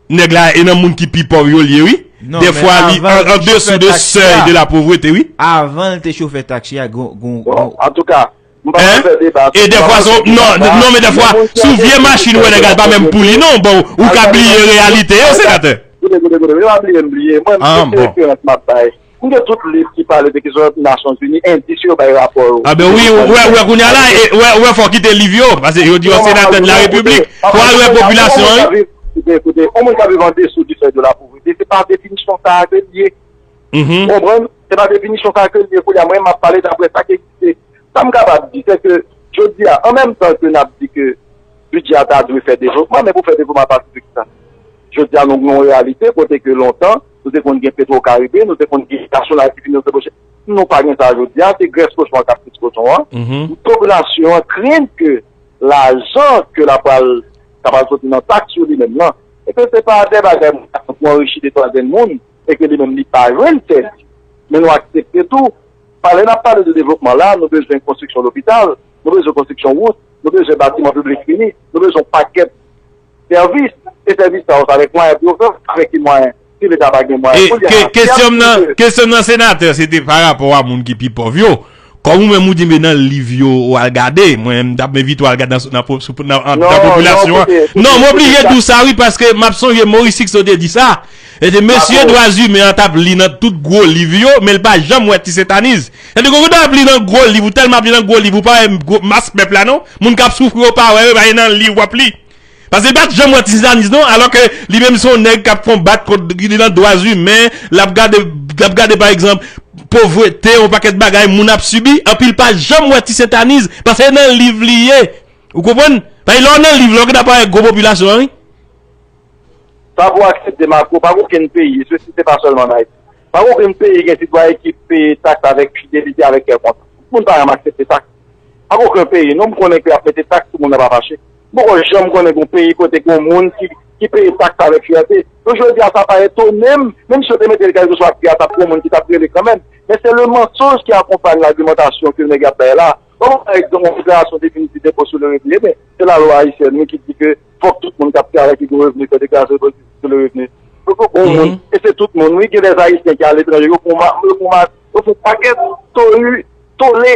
Nèg la e nan moun ki pi pòv yo l ye, wi. Dèfwa li an, andesou de sèy de la povrete, wi. Avan l te chofè taksi a, gon, gon, gon. Antouka, m pa pral fè deba. E dèfwa se, non, non, men dèfwa, sou vye machin ou wè nèg la pa menm pou li, non. Bon, ou ka bliye reyalite yo, senatè. Koute, koute, koute, koute, pa bliye, m bliye. Mwen, m se referans m ap bay. M gen tout liv ki pale de kesyon Nasyonzini, endis yo bay rapò yo. A ben wi, ou wè, ou wè kounye a la, e, ou wè, ou wè fò w kite liv yo, paske yo di yo senatè de la repiblik, fò w al wè popilasyon an, wi. Koute, koute, yon moun k ap viv andesou di sèy de la povrete, se pa definisyon sa a ke l ye. Ou konprann? Se pa definisyon sa a ke l ye. Kounye a, mwen, m ap pale daprè sa k egziste. Sa m kapab di, se ke jodi a, an menm tan ke n ap di ke bidjè a ta dwe fè devlopman, men pou fè devlopman a pati de kisa? Jodi a, nou gen yon reyalite kote ke lontan, nou te konn gen Petro Caribe, nou te konn gen nasyonal ki vini, nou te konn nou pa gen sa jodi a, se grès kochon an k ap grès kochon an. Popilasyon an krenn ke lajan ke l ap pral, k ap pral soti nan taks sou li menm nan, e ke se pa de bagay pou anrichi de twa grenn moun, e ke li menm li pa jwenn tèt. Men nou aksepte tou, pa lè n ap pale de devlopman la, nou bezwen konstriksyon lopital, nou bezwen konstriksyon wout, nou bezwen batiman piblik fini, nou bezwen yon pakèt sèvis, e sèvis sa yo, se avèk mwayen pou yo fè, avèk ki mwayen, si Leta pa gen mwayen pou li, ke, kesyon m nan, kesyon m nan, senatè, se te pa rapò a moun ki pi pòv yo. Kòm ou menm ou di, men nan liv yo ou al gade, mwen, m t ap envite w al gade nan, nan, nan, nan popilasyon an. Non, m oblije di w sa, wi, paske m ap sonje Moris Sixto te di sa. E te mesye dwa imen an t ap li nan tout gwo liv yo, men l pa janm wè Ti Sentaniz. Tandis ke ou t ap li nan gwo liv, ou tèlman ap li nan gwo liv, ou pa wè gwo mas pèp la, non? Moun k ap soufri, ou pa wè, yo, pa nan liv w ap li. Paske li pa t janm wè Ti Sentaniz, non, alò ke li menm se yon nèg k ap konbat kont, li nan dwa imen, l ap gade, l ap gade, pa egzanp, povrete, yon pakèt bagay moun ap sibi, anpi l pa janm wè Ti Sentaniz, paske se nan liv li ye. Ou konprann? Paske lè w nan liv la, ou gentan pa wè gwo popilasyon an, wi. Sa pou aksepte, Marco, pa gen okenn peyi, e sesi se pa sèlman an Ayiti. Pa gen okenn peyi gen sitwayen ki peye taks avèk fidelite, avèk kè kontan. Tout moun pa janm aksepte taks. Pa gen okenn peyi, non, m konnen ke y ap mete taks, tout moun nan pa fache. M poko janm konnen gen yon peyi kote gen yon moun ki, ki peye taks avèk fyète. Donk, jodi a, sa pa etone m, menm si yo te mete l kèlkeswa ki a, t ap gen yon moun ki t ap rele kanmenm. Men se le mensonge ki akonpay lagimantasyon ke nèg y ap bay la. Ban m yon egzanp, yon deklarasyon definitif enpo sou le revni. Ebyen, se lalwa ayisyèn, wi, ki di ke fòk tout moun k ap travay ki gen revni fè deklarasyon definitif sou le revni. Donk, yo pran yon moun, e se tout moun, wi, gen dè Ayisyen ki aletranje, yo pran ma-, yo pran ma-, yo pran pakèt tori, tole,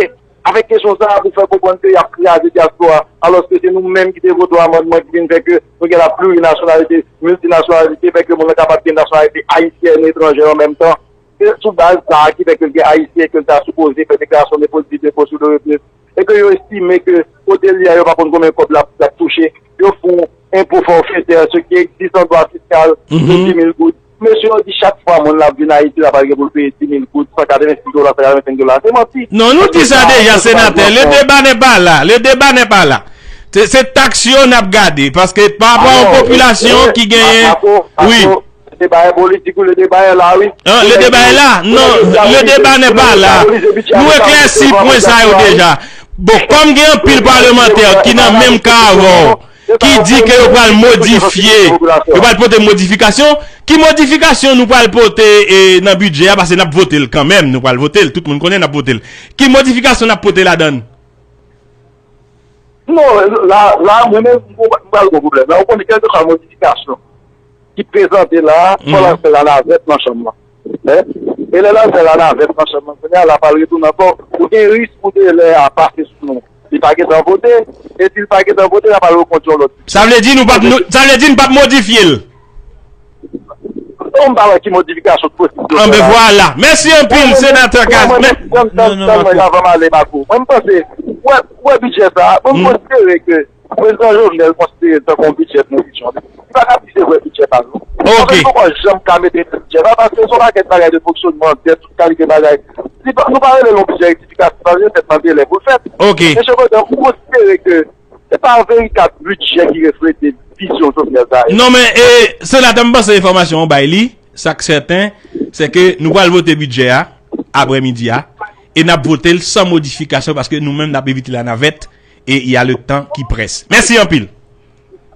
avèk kesyon sa a pou fè konprann ke y ap kraze dyaspora, alòske se nou menm ki te vote yon amannman ki vin fè ke nou gen la plirinasyonalite, miltinasyonalite, fè ke moun nan kapab gen nasyonalite ayisyèn, etranjè an menm tan. Se sou baz sa a ki fè ke gen Ayisyen ke l ta sipoze fè deklarasyon de pozitif de enpo sou le revni, e ke yo estime ke kote l ye a, yo pa konn konbyen kòb l ap, l ap touche, yo fè yon enpo fòfetè, ce qui existe en droit fiscal, de dis mille goud. Mesye yo di chak fwa moun la ap vin Ayiti, la pral gen pou l peye dis mil goud, san katrevensis dola, san katrevensenk dola. Se manti. Non, nou di sa deja, senatè. Le débat n'est pas là. Le débat n'est pas là. Se, se taks yo n ap gade, paske pa rapò a yon popilasyon ki genyen. Wi. Le débat est politique, wi, le débat est là, wi. Hein, le débat est là. Non, le débat n'est pas là. Nou eklèsi pwen sa yo deja. Bon, kòm gen anpil palmantè ki nan menm ka avè w, ki di ke yo pral modifye, yo pral pote modifikasyon, ki modifikasyon nou pral pote, e, nan bidjè a, paske n ap vote l kanmenm, nou pral vote l, tout moun konnen n ap vote l. Ki modifikasyon n ap pote ladan l? Non, la, la, mwen menm, m pral gen pwoblèm. La, ou konnen, kèlkeswa modifikasyon ki prezante la, fò l al fè lanavèt nan chanm nan. E lè l al fè lanavèt nan chanm nan, kounye a, l ap al retounen ankò. Ou gen risk pou delè a pase sou nou. Li pa gentan vote, e si l pa gentan vote, l ap al rekondui yon lòt. Sa vle di nou p ap, nou, sa vle di n p ap modifye l. Non, m pa wè ki modifikasyon k posib. Anben, vwala. Mèsi anpil, senatè Kaz. Mwen, mwen, mwen, mwen, avan m ale, Marco. Mwen, m panse, wè, wè bidjè sa a, mwen, m konsidere ke Prezidan Jovenel konsidere l tankou yon bidjè tranzisyon. Li pa ka di se vrè bidjè pa l, non. Paske li poko janm ka mete bidjè pa l, paske se yon pakèt bagay de fonksyònman, dèt, tout kalite bagay. Li pa, nou pa rele l yon bidjè rektifikatif, paske li fèt nan delè pou l fèt. Men sepandan, m konsidere ke se pa yon veritab bidjè ki reflete vizyon Jovenel sa ye. Non, men, e, senatè, m panse enfòmasyon w bay li, sa k sèten, se ke nou pral vote bidjè a, aprèmidi a, e n ap vote l san modifikasyon, paske nou menm n ap evite lanavèt, e y a le temps qui presse. Mèsi anpil.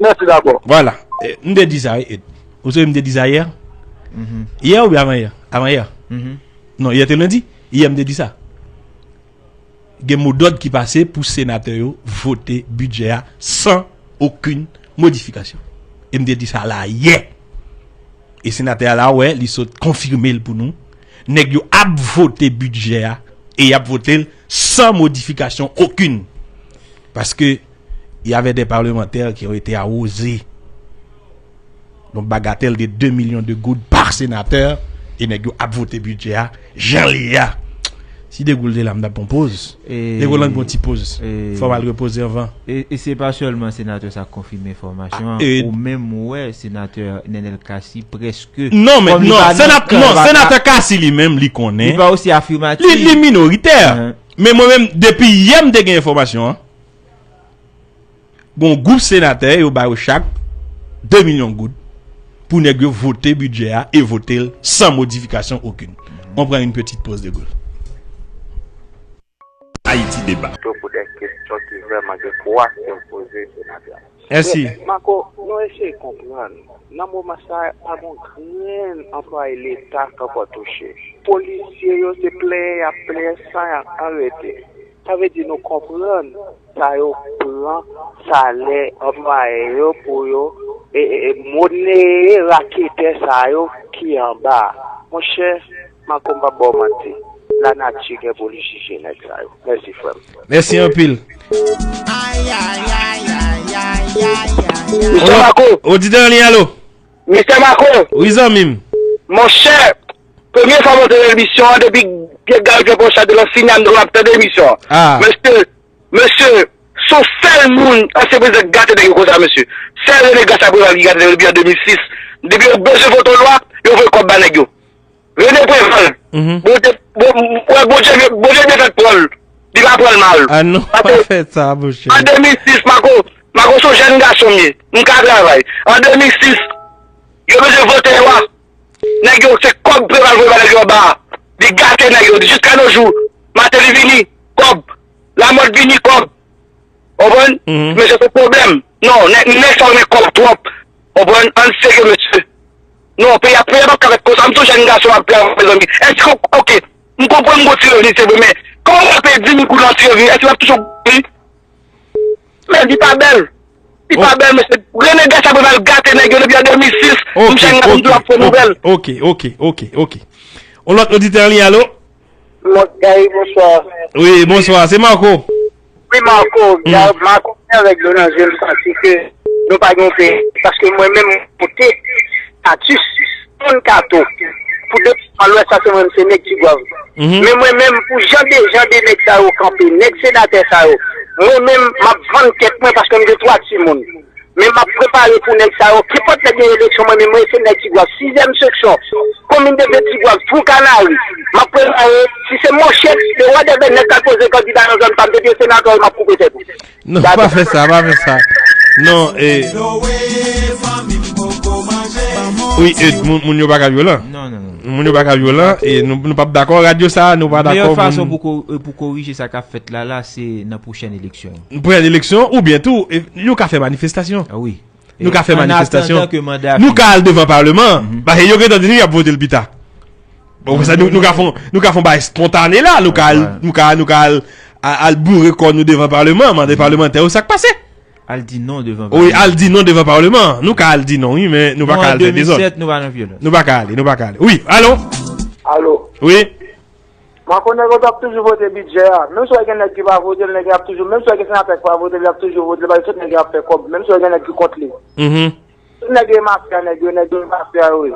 Mèsi, dakò. Vwala. E, m te di sa, wi, Ed. Ou sonje m te di sa yè? Yè oubyen avan yè? Avan yè? Non, yè te lendi. Yè m te di sa. Gen modòd ki pase pou senatè yo vote bidjè a san okenn modifikasyon. E m te di sa la yè. E senatè a la, wè, li sot konfime l pou nou. Nèg yo ap vote bidjè a e y ap vote l san modifikasyon okenn. Paske y avait des parlementaires qui ont été arrosés d'une bagatelle de deux millions de goud par sénateur, e nèg yo ap vote bidjè a jan l ye a. Si Degoul te la, m t ap pran poz. Degoul an pran ti poz. Fò m al repoze anvan. E, e se pa sèlman senatè sa k konfime enfòmasyon an. Ou menm ou wè senatè Nenel Cassy prèske. Non, men non, senatè Cassy li menm, li konnen. Li pa osi afimatif. Li, li minoritè. Men mwen menm, depi yè m te gen enfòmasyon an. Gon gwoup senatè, yo ba yo chak de milyon goud pou nèg yo vote bidjè a e vote l san modifikasyon okenn. On pran yon pitit poz, Degoul. Ayiti Deba. Pou de kesyon ki vrèman gen pwa ke w poze senatè. Mèsi. Men, Marco, nou eseye konprann. Nan moman sa a, pa gen grenn anplwaye Leta k ankò touche. Polisye yo, se plenyen y ap plenyen san y ap anrete. Sa vle di nou konprann sa yo pran salè anplwaye yo pou yo e, e, e moneye raketè sa yo ki anba a. Monchè, Marco, m p ap ba w manti. Lanati gen pou li jije nèg sa yo. Mèsi, frè m. Mèsi anpil. Mister Marco. Oditè an liy, alo. Mister Marco. Wi, zanmi m. Monchè, premye fwa m antre nan emisyon an depi Pierre Garry Pierre Paul Chade lan fini a, m ap tande emisyon an. Ah. Mesye, mesye, se yon sèl moun, ansyen prezidan, ki gate nèg yo konsa, mesye. Sèl René Gracia Préval ki gate nèg yo depi an de mil sis. Depi yo bezwen vote yon lwa, yo voye kòb ba nèg yo. René Préval. Mhm. Bondye, bon, wè, Bondye, Bondye byen fèt pran l. Li pa pran l mal. Ah non, pa fè sa, monchè. An de mil sis, Marco, Marco se yon jèn gason m ye. M ka travay. An de mil sis, yo bezwen vote lwa. Nèg yo, se kòb Préval voye ba nèg yo anba a. Li gate nèg yo. Jiska no jou, Martelly vini, kòb. Lamòt vini, kòb. Ou konprann? Mhm. Men se te pwoblèm. Non, nèg, nèg sa yo renmen kòb twòp. Ou konprann? Ann serye, mesye. Non, peyi a, peyi a p ap ka fèt konsa. M se yon jèn gason, m ap travay, mezanmi. Èske, oke, m konprann m gon ti revni, se vre, men kòman w ap peye dis mil goud lan ti revni? Èske l ap touche w? Men li pa bèl. Li pa bèl, mesye. René Gracia Préval gate nèg yo depi an de mil sis. M jèn gason, m toujou ap fè nouvèl. Oke, oke, oke, oke. On lòt oditè an liy, alo? Mòt Gary, bonswa. Wi, bonswa. Se Marco. Wi, Marco. Gary, Marco, gen règ yo nan je m, santi ke nou pa gen yon peyi. Paske mwen menm, m monte Atis, moun Kato. Pou de a lwès sa, se mwen menm, se nèg Tigwav. Men mwen menm, pou jan de, jan de nèg sa yo kanpe, nèg senatè sa yo, mwen menm, m ap vann tèt mwen paske m gen twa timoun. Men m ap prepare pou nèg sa yo. Kenpòt lè gen eleksyon, mwen menm, mwen se nèg Tigwav, sizyèm seksyon, komin de Tigwav, Twou Kanari. M ap prepare, si se monchè, se whatever nèg k al poze kandida nan zòn pa m, depi se senatè, m ap koupe tèt ou. Non, pa fè sa, pa fè sa. Non, e. Wi, e, moun, moun yo pa ka vyolan. Non, non, non. Moun yo pa ka vyolan, e nou, nou p ap dakò. Radyo sa, nou pa dakò. Meyè fason pou ko-, pou korije sa k ap fèt la, la, se nan pwochèn eleksyon. Pwochèn eleksyon, oubyen tou, e, nou ka fè manifestasyon. Ah wi. Nou ka fè manifestasyon. Nou ka al devan palman an. Paske yo gentan di nou y ap vote l pita. Bon, konsa, nou, nou ka fè, nou ka fè yon bagay espontane la. Nou ka al, nou ka, nou ka al, a-, al boure kò nou devan palman an, mande palmantè yo sa k pase. Al di non devan palman an. Wi, al di non devan palman an. Nou ka al di non, wi, men nou pa ka al fè dezòd. Nou an de mil sèt, nou pa nan vyolans. Nou pa ka ale, nou pa ka ale. Wi, alo? Alo. Wi. Mwen konnen nèg yo t ap toujou vote bidjè a. Menm si w wè gen nèg ki pa vote l, nèg yo ap toujou, menm si w wè gen senatè ki pa vote l, y ap toujou vote l, paske tout nèg yo ap fè kòb, menm si w wè gen nèg ki kont li. Mhm. Tout nèg yo e mafya, nèg yo, nèg yo e mafya yo ye.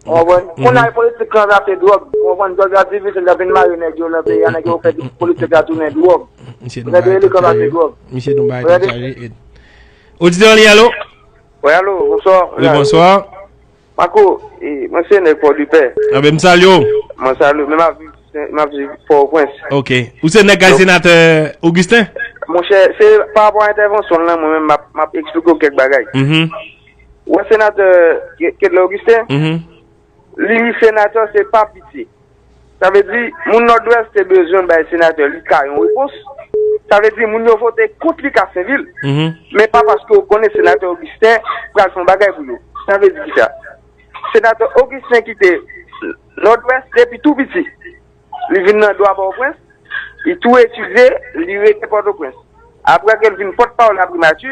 Ou konprann? Mhm. Kounye a politik lan ranplase dwòg. Ou konprann? Dwòg la difisil, l ap vin mare nèg yo nan peyi a, nèg yo fè politik la tounen dwòg. Misye nou bagay tout chaje. Misye nou bagay tout chaje. Oditè an liy, alo? Wi, alo, bonswa. Wi, bonswa. Marco, e, mwen se nèg Pòdipè. Anben, m salye w. Mwen salye w. Men m ap viv, m ap viv Pòtoprens. Ok. Ou se nèg kay senatè Augustin? Monchè, se pa rapò a entèvansyon l lan, mwen menm, m ap, m ap eksplike w kèk bagay. Mhm. Ou wè senatè Ke-, Kedlè Augustin? Mhm. Li senatè, se pa pitye. Sa vle di, moun Nòdwès te bezwen bay senatè Lucas yon repons. Sa vle di, moun yo vote kont Lucas Sainvil. Mhm. Men pa paske yo konnen senatè Augustin pral fè yon bagay pou yo. Sa vle di kisa? Senatè Augustin kite Nòdwès depi tou piti. Li vin nan dwa Pòtoprens, li tou etidye, li rete Pòtoprens. Apre ke l vin pòtpawòl la primati,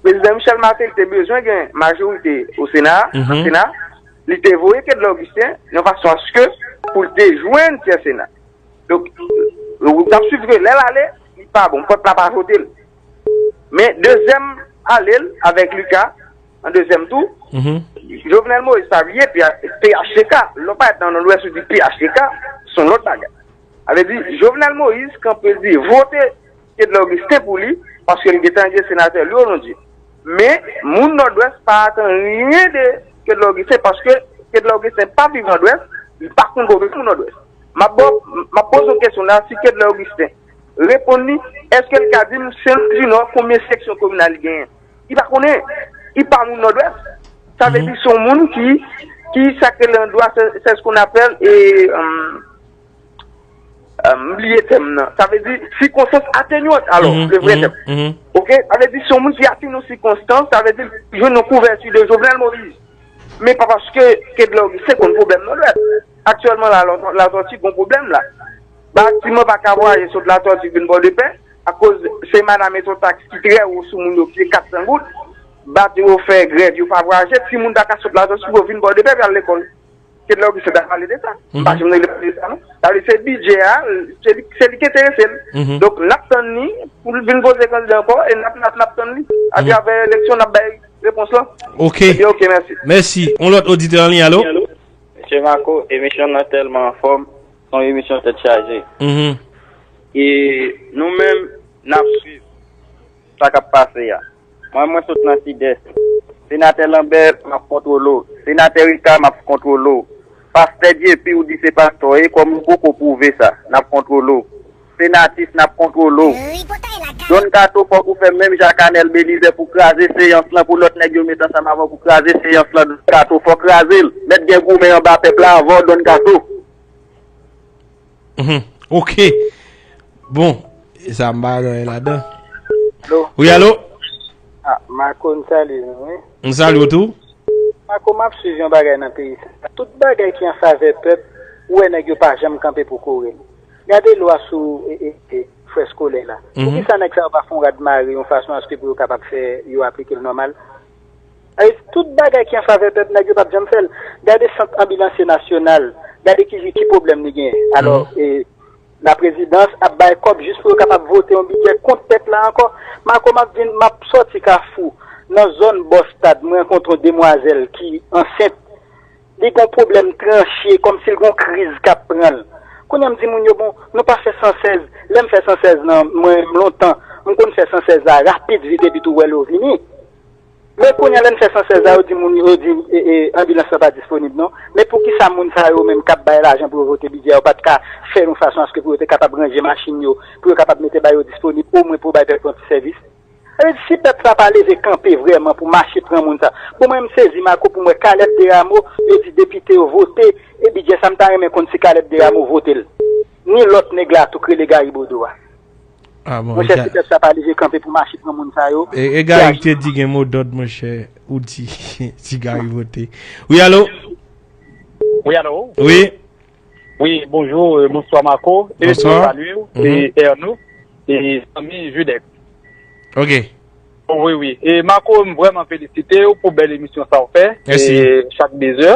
Prezidan Michel Martelly te bezwen gen majorite o Sena, nan Sena, li te voye Kedlè Augustin yon fason aske pou l te jwenn tyè Sena. Donk, ou t ap swiv ke lè l ale, li pa bon, pèp la pa vote l. Men dezyèm ale l avèk Lucas, an dezyèm tou, Jovenel Moïse pa bliye P H T K, lè w parèt nan Nòdwès ou di P H T K, se yon lòt bagay. Sa vle di, Jovenel Moïse kanpe l di vote Kedlè Augustin pou li, paske l gentan gen senatè li ozodwi. Men, moun Nòdwès pa atann anyen de Kedlè Augustin, paske Kedlè Augustin p ap viv Nòdwès, li pa konn vote moun Nòdwès. M ap ba w, m ap poze w kesyon la, si Kedlè Augustin reponn li, èske l ka di m, Sent Louis di Nò, konbyen seksyon kominal li genyen? Li pa konnen. Li pa moun Nòdwès. Sa vle di, se yon moun ki, ki sa k rele an dwa, se, se ce qu'on appelle, e, euh, M bliye tèm nan. Sa vle di sikonstans atenyant, alò, le vrè tèm. Oke? Sa vle di se yon moun ki atenye yon sikonstans, sa vle di l jwenn yon kouvèti de Jovenel Moïse. Men pa paske Kedlè Augustin konn pwoblèm nan lwès. Aktyèlman la, Latòti gon pwoblèm la. Batiman pa ka vwayaje sot Latòti vin Pòdepè, akoz se Madam Eton Tax ki trè wo sou moun yo, ki se kat san goud. Batiman yo fè grèv, yo pa vwayaje, timoun pa ka sot Latòti pou yo vin Pòdepè pou y al lekòl. Kedlè Augustin ta pale de sa. M pa janm tande li pale de sa, non. Sa vle di se bidjè a, se li, se li ki enterese l. Donk, n ap tann li pou l vin poze kandida ankò e n ap, n ap, n ap tann li. Atravè eleksyon, n ap bay repons lan. Oke. Ebyen, oke, mèsi. Mèsi. On lòt oditè an liy, alo? Mesye Marco, emisyon nan tèlman anfòm, se yon emisyon tèt chaje. E nou menm, n ap swiv sa k ap pase a. Mwen, mwen sot nan Sidès. Senatè Lanbè, m ap kontwole w. Senatè Rika, m ap kontwole w. Pastè Dyepi, ou di se pastè w ye, kòm ou poko pwouve sa, n ap kontwole w. Senatis, n ap kontwole w. Don Kato, fòk ou fè menm jan ak Anèl Belizè pou kraze seyans lan, pou lòt nèg yo met ansanm avè w pou kraze seyans lan. Don Kato, fò kraze l. Mèt gen goumen anba pèp la avè w, Don Kato. Mhm. Oke. Bon, e sa m pa wè ladan. Alo? Wi, alo? Ah, Marco, m salye nou, wi. M salye w tou. Marco, m ap swiv yon bagay nan peyi sa. Tout bagay ki an favè pèp, ou wè nèg yo pa janm kanpe pou kore l. Gade lwa sou, e, e, e, frè skolè la. Poukisa nèg sa yo pa fè yon rad mare yon fason aske pou yo kapab fè, yo aplike l nòmal? Ay, tout bagay ki an favè pèp, nèg yo p ap janm fè l. Gade sant anbilansye nasyonal, gade ki, ki pwoblèm li genyen. Alò, e, laprezidans ap bay kòb jis pou yo kapab vote yon bidjè kont pèp la ankò. Marco, m ap vin, m ap sòti Kafou, nan zòn bò stad, mwen rankontre yon demwazèl ki ansent. Li gon pwoblèm tranche, kòmsi l gon kriz k ap pran l. Kounye a m di moun yo, bon, nou pa fè san sèz. Lè m fè san sèz nan, mwen menm lontan, m konn fè san sèz la rapid, vit, epi tou wè l vini. Men kounye a lè n fè san sèz la, yo di moun, yo di, e, e, anbilans lan pa disponib non. Men poukisa moun sa yo menm k ap bay lajan pou yo vote bidjè a, yo pa t ka fè yon fason aske pou yo te kapab ranje machin yo, pou yo kapab mete ba yo disponib, omwen pou bay pèp yon ti sèvis? Sa vle di, si pèp sa pa leve kanpe vrèman pou mache pran moun sa. Bon, mwen, m sezi, Marco, pou m wè Caleb Desrameaux, yo di depite yo vote, e bidjè sa, m ta renmen konn si Caleb Desrameaux vote l. Ni lòt nèg la tou k rele Gary Bodeau a. Ah, bon, monchè, si pèp sa pa leve kanpe pou mache pran moun sa yo, e, e Gary ki te di gen mo dòd, monchè, ou di, si Gary vote. Wi, alo? Wi, alo? Wi. Wi, bonjou, e, bonswa Marco, e, bonswa. Mwen salye w, e, Erno, e, zanmi Judek. Ok. Wi, wi. E, Marco, m vrèman felisite w pou bèl emisyon sa w fè, mèsi, e, chak de zè.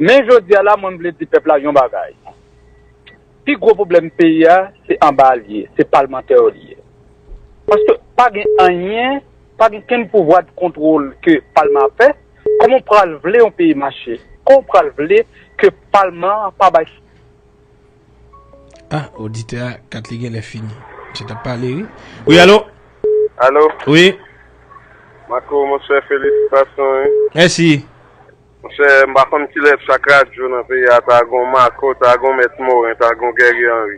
Men jodi a la, mwen, m vle di pèp la yon bagay. Pi gwo pwoblèm peyi a, se anba l ye, se palmantè yo li ye. Paske pa gen anyen, pa gen kenn pouvwa de kontwòl ke palman ap fè. Kòman w pral vle yon peyi mache? Kòman w pral vle ke palman an pa bay... Ah, oditè a, kat li genlè fini. Misye t ap pale, wi. Wi, alo? Alo? Wi. Marco, monchè, felisitasyon, wi. Mèsi. Monchè, m pa konn kilè chak radyo nan peyi a ta gon Marco, ta gon Mèt Moren, ta gon Guerrier Henry.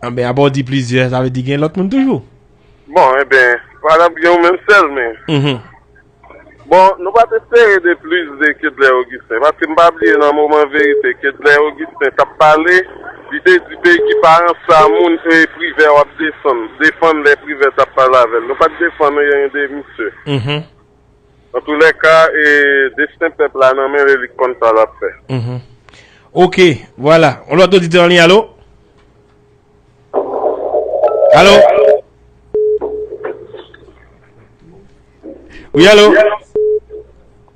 Anben, apa w di plizyè, sa vle di gen lòt moun toujou. Bon, enben, pa t ap gen ou menm sèl, men. Mhm. Bon, nou pa t espere de plis de Kedlè Augustin, paske m pa bliye nan moman verite, Kedlè Augustin t ap pale, li te di Pegi pa ranse a moun, e Privè w ap desann, defann lè Privè t ap pale avè l. Nou pa t defann anyen de misye. Mhm. Antoulèka, e, desten pèp la nan men li, li k konn sa l ap fè. Mhm. Ok, vwala. On lòt oditè an liy, alo? Alo? Wi, alo?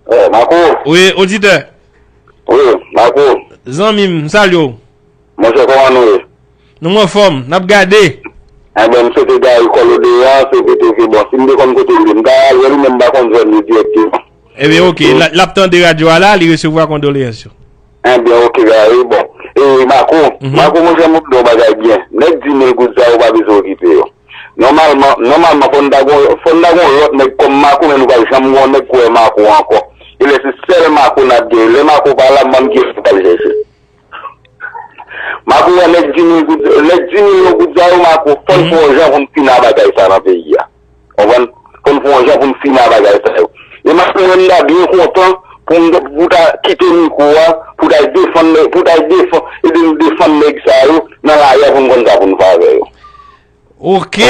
Eh, Marco. Wi, oditè. Wi, Marco. Zanmi m, m salye w. Monchè, kòman nou ye? Nou anfòm, n ap gade. Enben, m swete Gary kòl ou deyò, se kote ke, bon, si m te konn kote l ye, m ta al wè li, men m pa konn zòn li dirèkteman. Ebyen, ok, l, l ap tande radyo a la, li resevwa kondoleyans yo. Enben, ok, Gary, bon. E, Marco, mhm, Marco, monchè, m ap di w yon bagay byen. Nèg di mil goud sa yo pa bezwen okipe yo. Nòmalman, nòmalman, fò n ta gon, fò n ta gon lòt nèg kòm Marco, men nou pa janm gon nèg kwè Marco ankò. E lè se sèl Marco n ap gen. Lè Marco pa la, m pa konn kiyès pou pral chèche. Marco, wè nèg di mil goud, nèg di milyon goud sa yo, Marco, fò n fè yon jan pou n fini ak bagay sa nan peyi a. Konprann? Fò n fè yon jan pou n fini ak bagay sa yo. E Marco, mwen, m ta byen kontan pou m, pou ta kite mikwo a, pou ta defann, pou ta defann, ede nou defann nèg sa yo, nan lari a pou n konn sa pou n fè avè yo. Ok.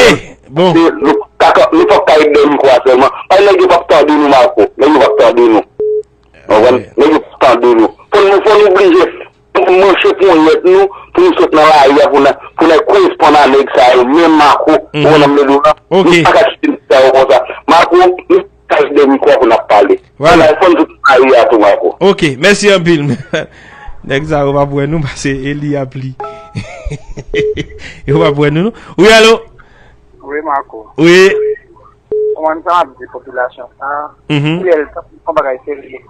Bon. Nou pa ka, nou pa ka ret dèyè mikwo a sèlman. Paske nèg yo p ap tande nou, Marco. Nèg yo p ap tande nou. Ou konprann? Nèg yo p ap tande nou. Fò nou, fò nou oblije manche ponyèt nou pou nou sot nan lari a, pou n, pou n al koresponn a nèg sa yo, menm Marco, ou konprann sa m vle di w lan? Nou pa ka kite nèg sa yo konsa. Marco, nou pa ka ret dèyè mikwo a pou n ap pale. Vwala. Fò n sot nan lari a tou, Marco. Ok, mèsi anpil. Nèg sa yo p ap wè nou, paske Eli ap li. Yo p ap wè nou, non. Wi, alo? Wi, Marco. Wi. Kòman sa ap di popilasyon sa? Mhm. Fidèl, sa se yon bagay serye.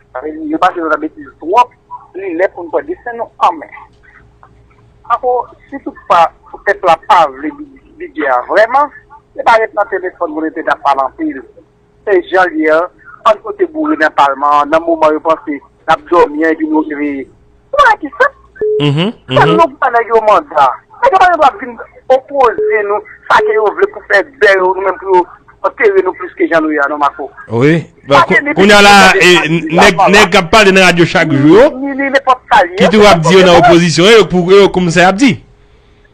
Sa vle di, yo pase nan betiz twòp, li lè pou n pran desten nou an men. Ankò, si toutfwa pèp la pa vle bi-, bidjè a vrèman, se pa ret nan telefòn pou rete n ap pale anpil. Se jan l ye an, ann pote boure nan palman an, nan moman yo panse n ap dòmi an, epi nou reveye. Se bagay ki senp. Mhm, mhm. Sa nou ba nèg yo manda. Nèg yo pa gen dwa vin opoze nou, sa ke yo vle pou fè bè yo, nou menm pou yo antere nou plis ke jan nou ye a, non, Marco. Wi. Bon, kounye a la, e, nèg, nèg k ap pale nan radyo chak jou yo, ki toujou ap di yo nan opozisyon, e yo pou yo konn sa y ap di.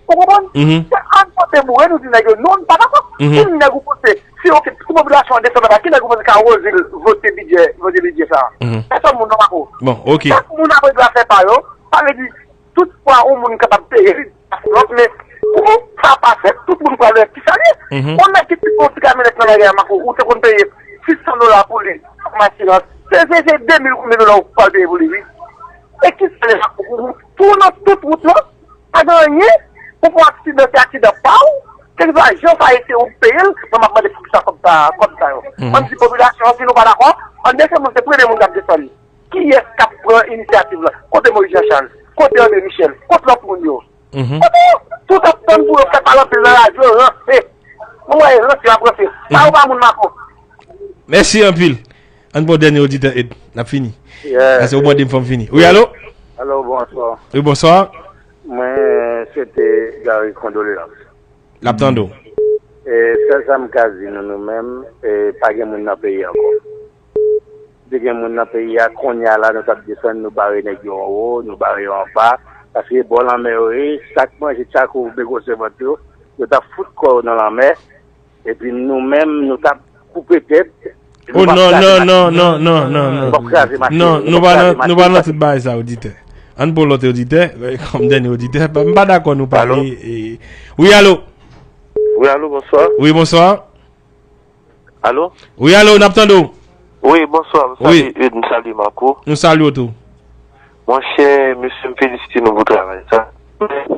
Ou konprann? Mhm. Se ann pote boure, nou di nèg yo, non, nou pa dakò. Mhm. Ki nèg ou panse, si, ok, si popilasyon an desann anba, ki nèg ou panse ka oze vote bidjè, vote bidjè sa a? Mhm. Pèsòn moun, non, Marco. Bon, ok. Chak moun ap gen dwa fè pa yo, sa vle di, toutfwa yon moun kapab peye li, lòt, men pou sa pa fèt, tout moun pral wè kisa l ye. Mhm. Yon nèg ki te pran ti kamyonèt nan lari a, Marco, ou te konn peye sis san dola pou li, kòm asirans. Se, se, se de mil konbyen dola ou pral peye pou li, wi. E kisa l ye, Marco, pou ou tou nan tout wout lan, pa gen anyen, ou fè yon aksidan, se aksidan pa w, kèlkeswa jan sa ye, se ou k peye l, mwen m ap mande poukisa kòb sa, kòb sa yo. Mhm. Mwen m di popilasyon an, si nou pa dakò, ann desann, se premye moun k ap desann. Kiyès k ap pran inisyativ la? Kote Moïse Jean Charles? Kote André Michel? Kote lòt moun yo? Mhm. Kote yo? Tout ap tann pou yo fè pale anpil nan radyo, ranse. Mwen wè ranse ap ranse. Sa yo pa moun, Marco. Mèsi anpil. Ann pran dènye oditè, Ed. N ap fini. Yeah. Paske ou mande m fò m fini. Wi, alo? Alo, bonswa. Wi, bonswa. Mwen swete Gary kondoleyans. L ap tande w. E, sèl sa m ka di nou, nou menm, e, pa gen moun nan peyi ankò. Te gen moun nan peyi a, kounye a la, nou t ap desann, nou bare nèg yo anwo, nou bare yo anba. Paske bò lanmè yo ye, sa k manje tchakou, begose vant yo, yo t ap fout kò yo nan lanmè. Epi nou menm, nou t ap koupe tèt. Oh, non, non, non, non, non, non, non. Non, nou pa nan, nou pa nan tout bagay sa, oditè. Ann pran lòt oditè, kòm dènye oditè. M pa dakò nou pale. Wi, alo? Wi, alo, bonswa. Wi, bonswa. Alo? Wi, alo, n ap tande w. Wi, bonswa. M salye Ed, m salye Marco. Nou salye w tou. Monchè, mesye, m felisite nou pou travay sa. Men,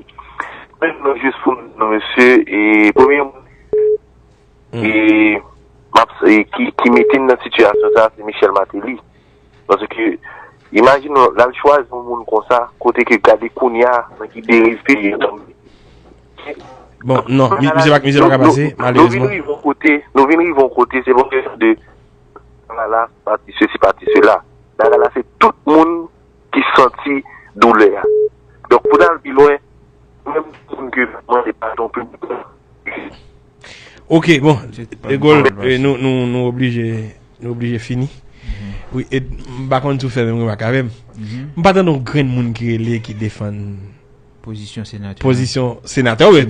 men nou jis pou nou, mesye, e premye moun e, m ap, e, ki, ki mete n nan sitiyasyon sa, se Michel Martelly. Paske, imajine w, l al chwazi yon moun konsa, kote ke gade kounye a, nan ki deriv peyi an tonbe. Bon, non, mi-, misye pa, misye pa ka pase, malerezman. Nou vin rive yon kote, nou vin rive yon kote, se pa yon kesyon de, la, la, pati sesi, pati sela. Bagay la, se tout moun ki santi doulè a. Donk, pou n al pi lwen, menm moun ke mande padon piblikman. Ok, bon, Egòl, e, nou, nou, nou oblije, nou oblije fini. Wi, e m pa konn si w fè menm remak avè m. M pa tande yon grenn moun ki rele, ki defann pozisyon senatè. Pozisyon senatè, wi.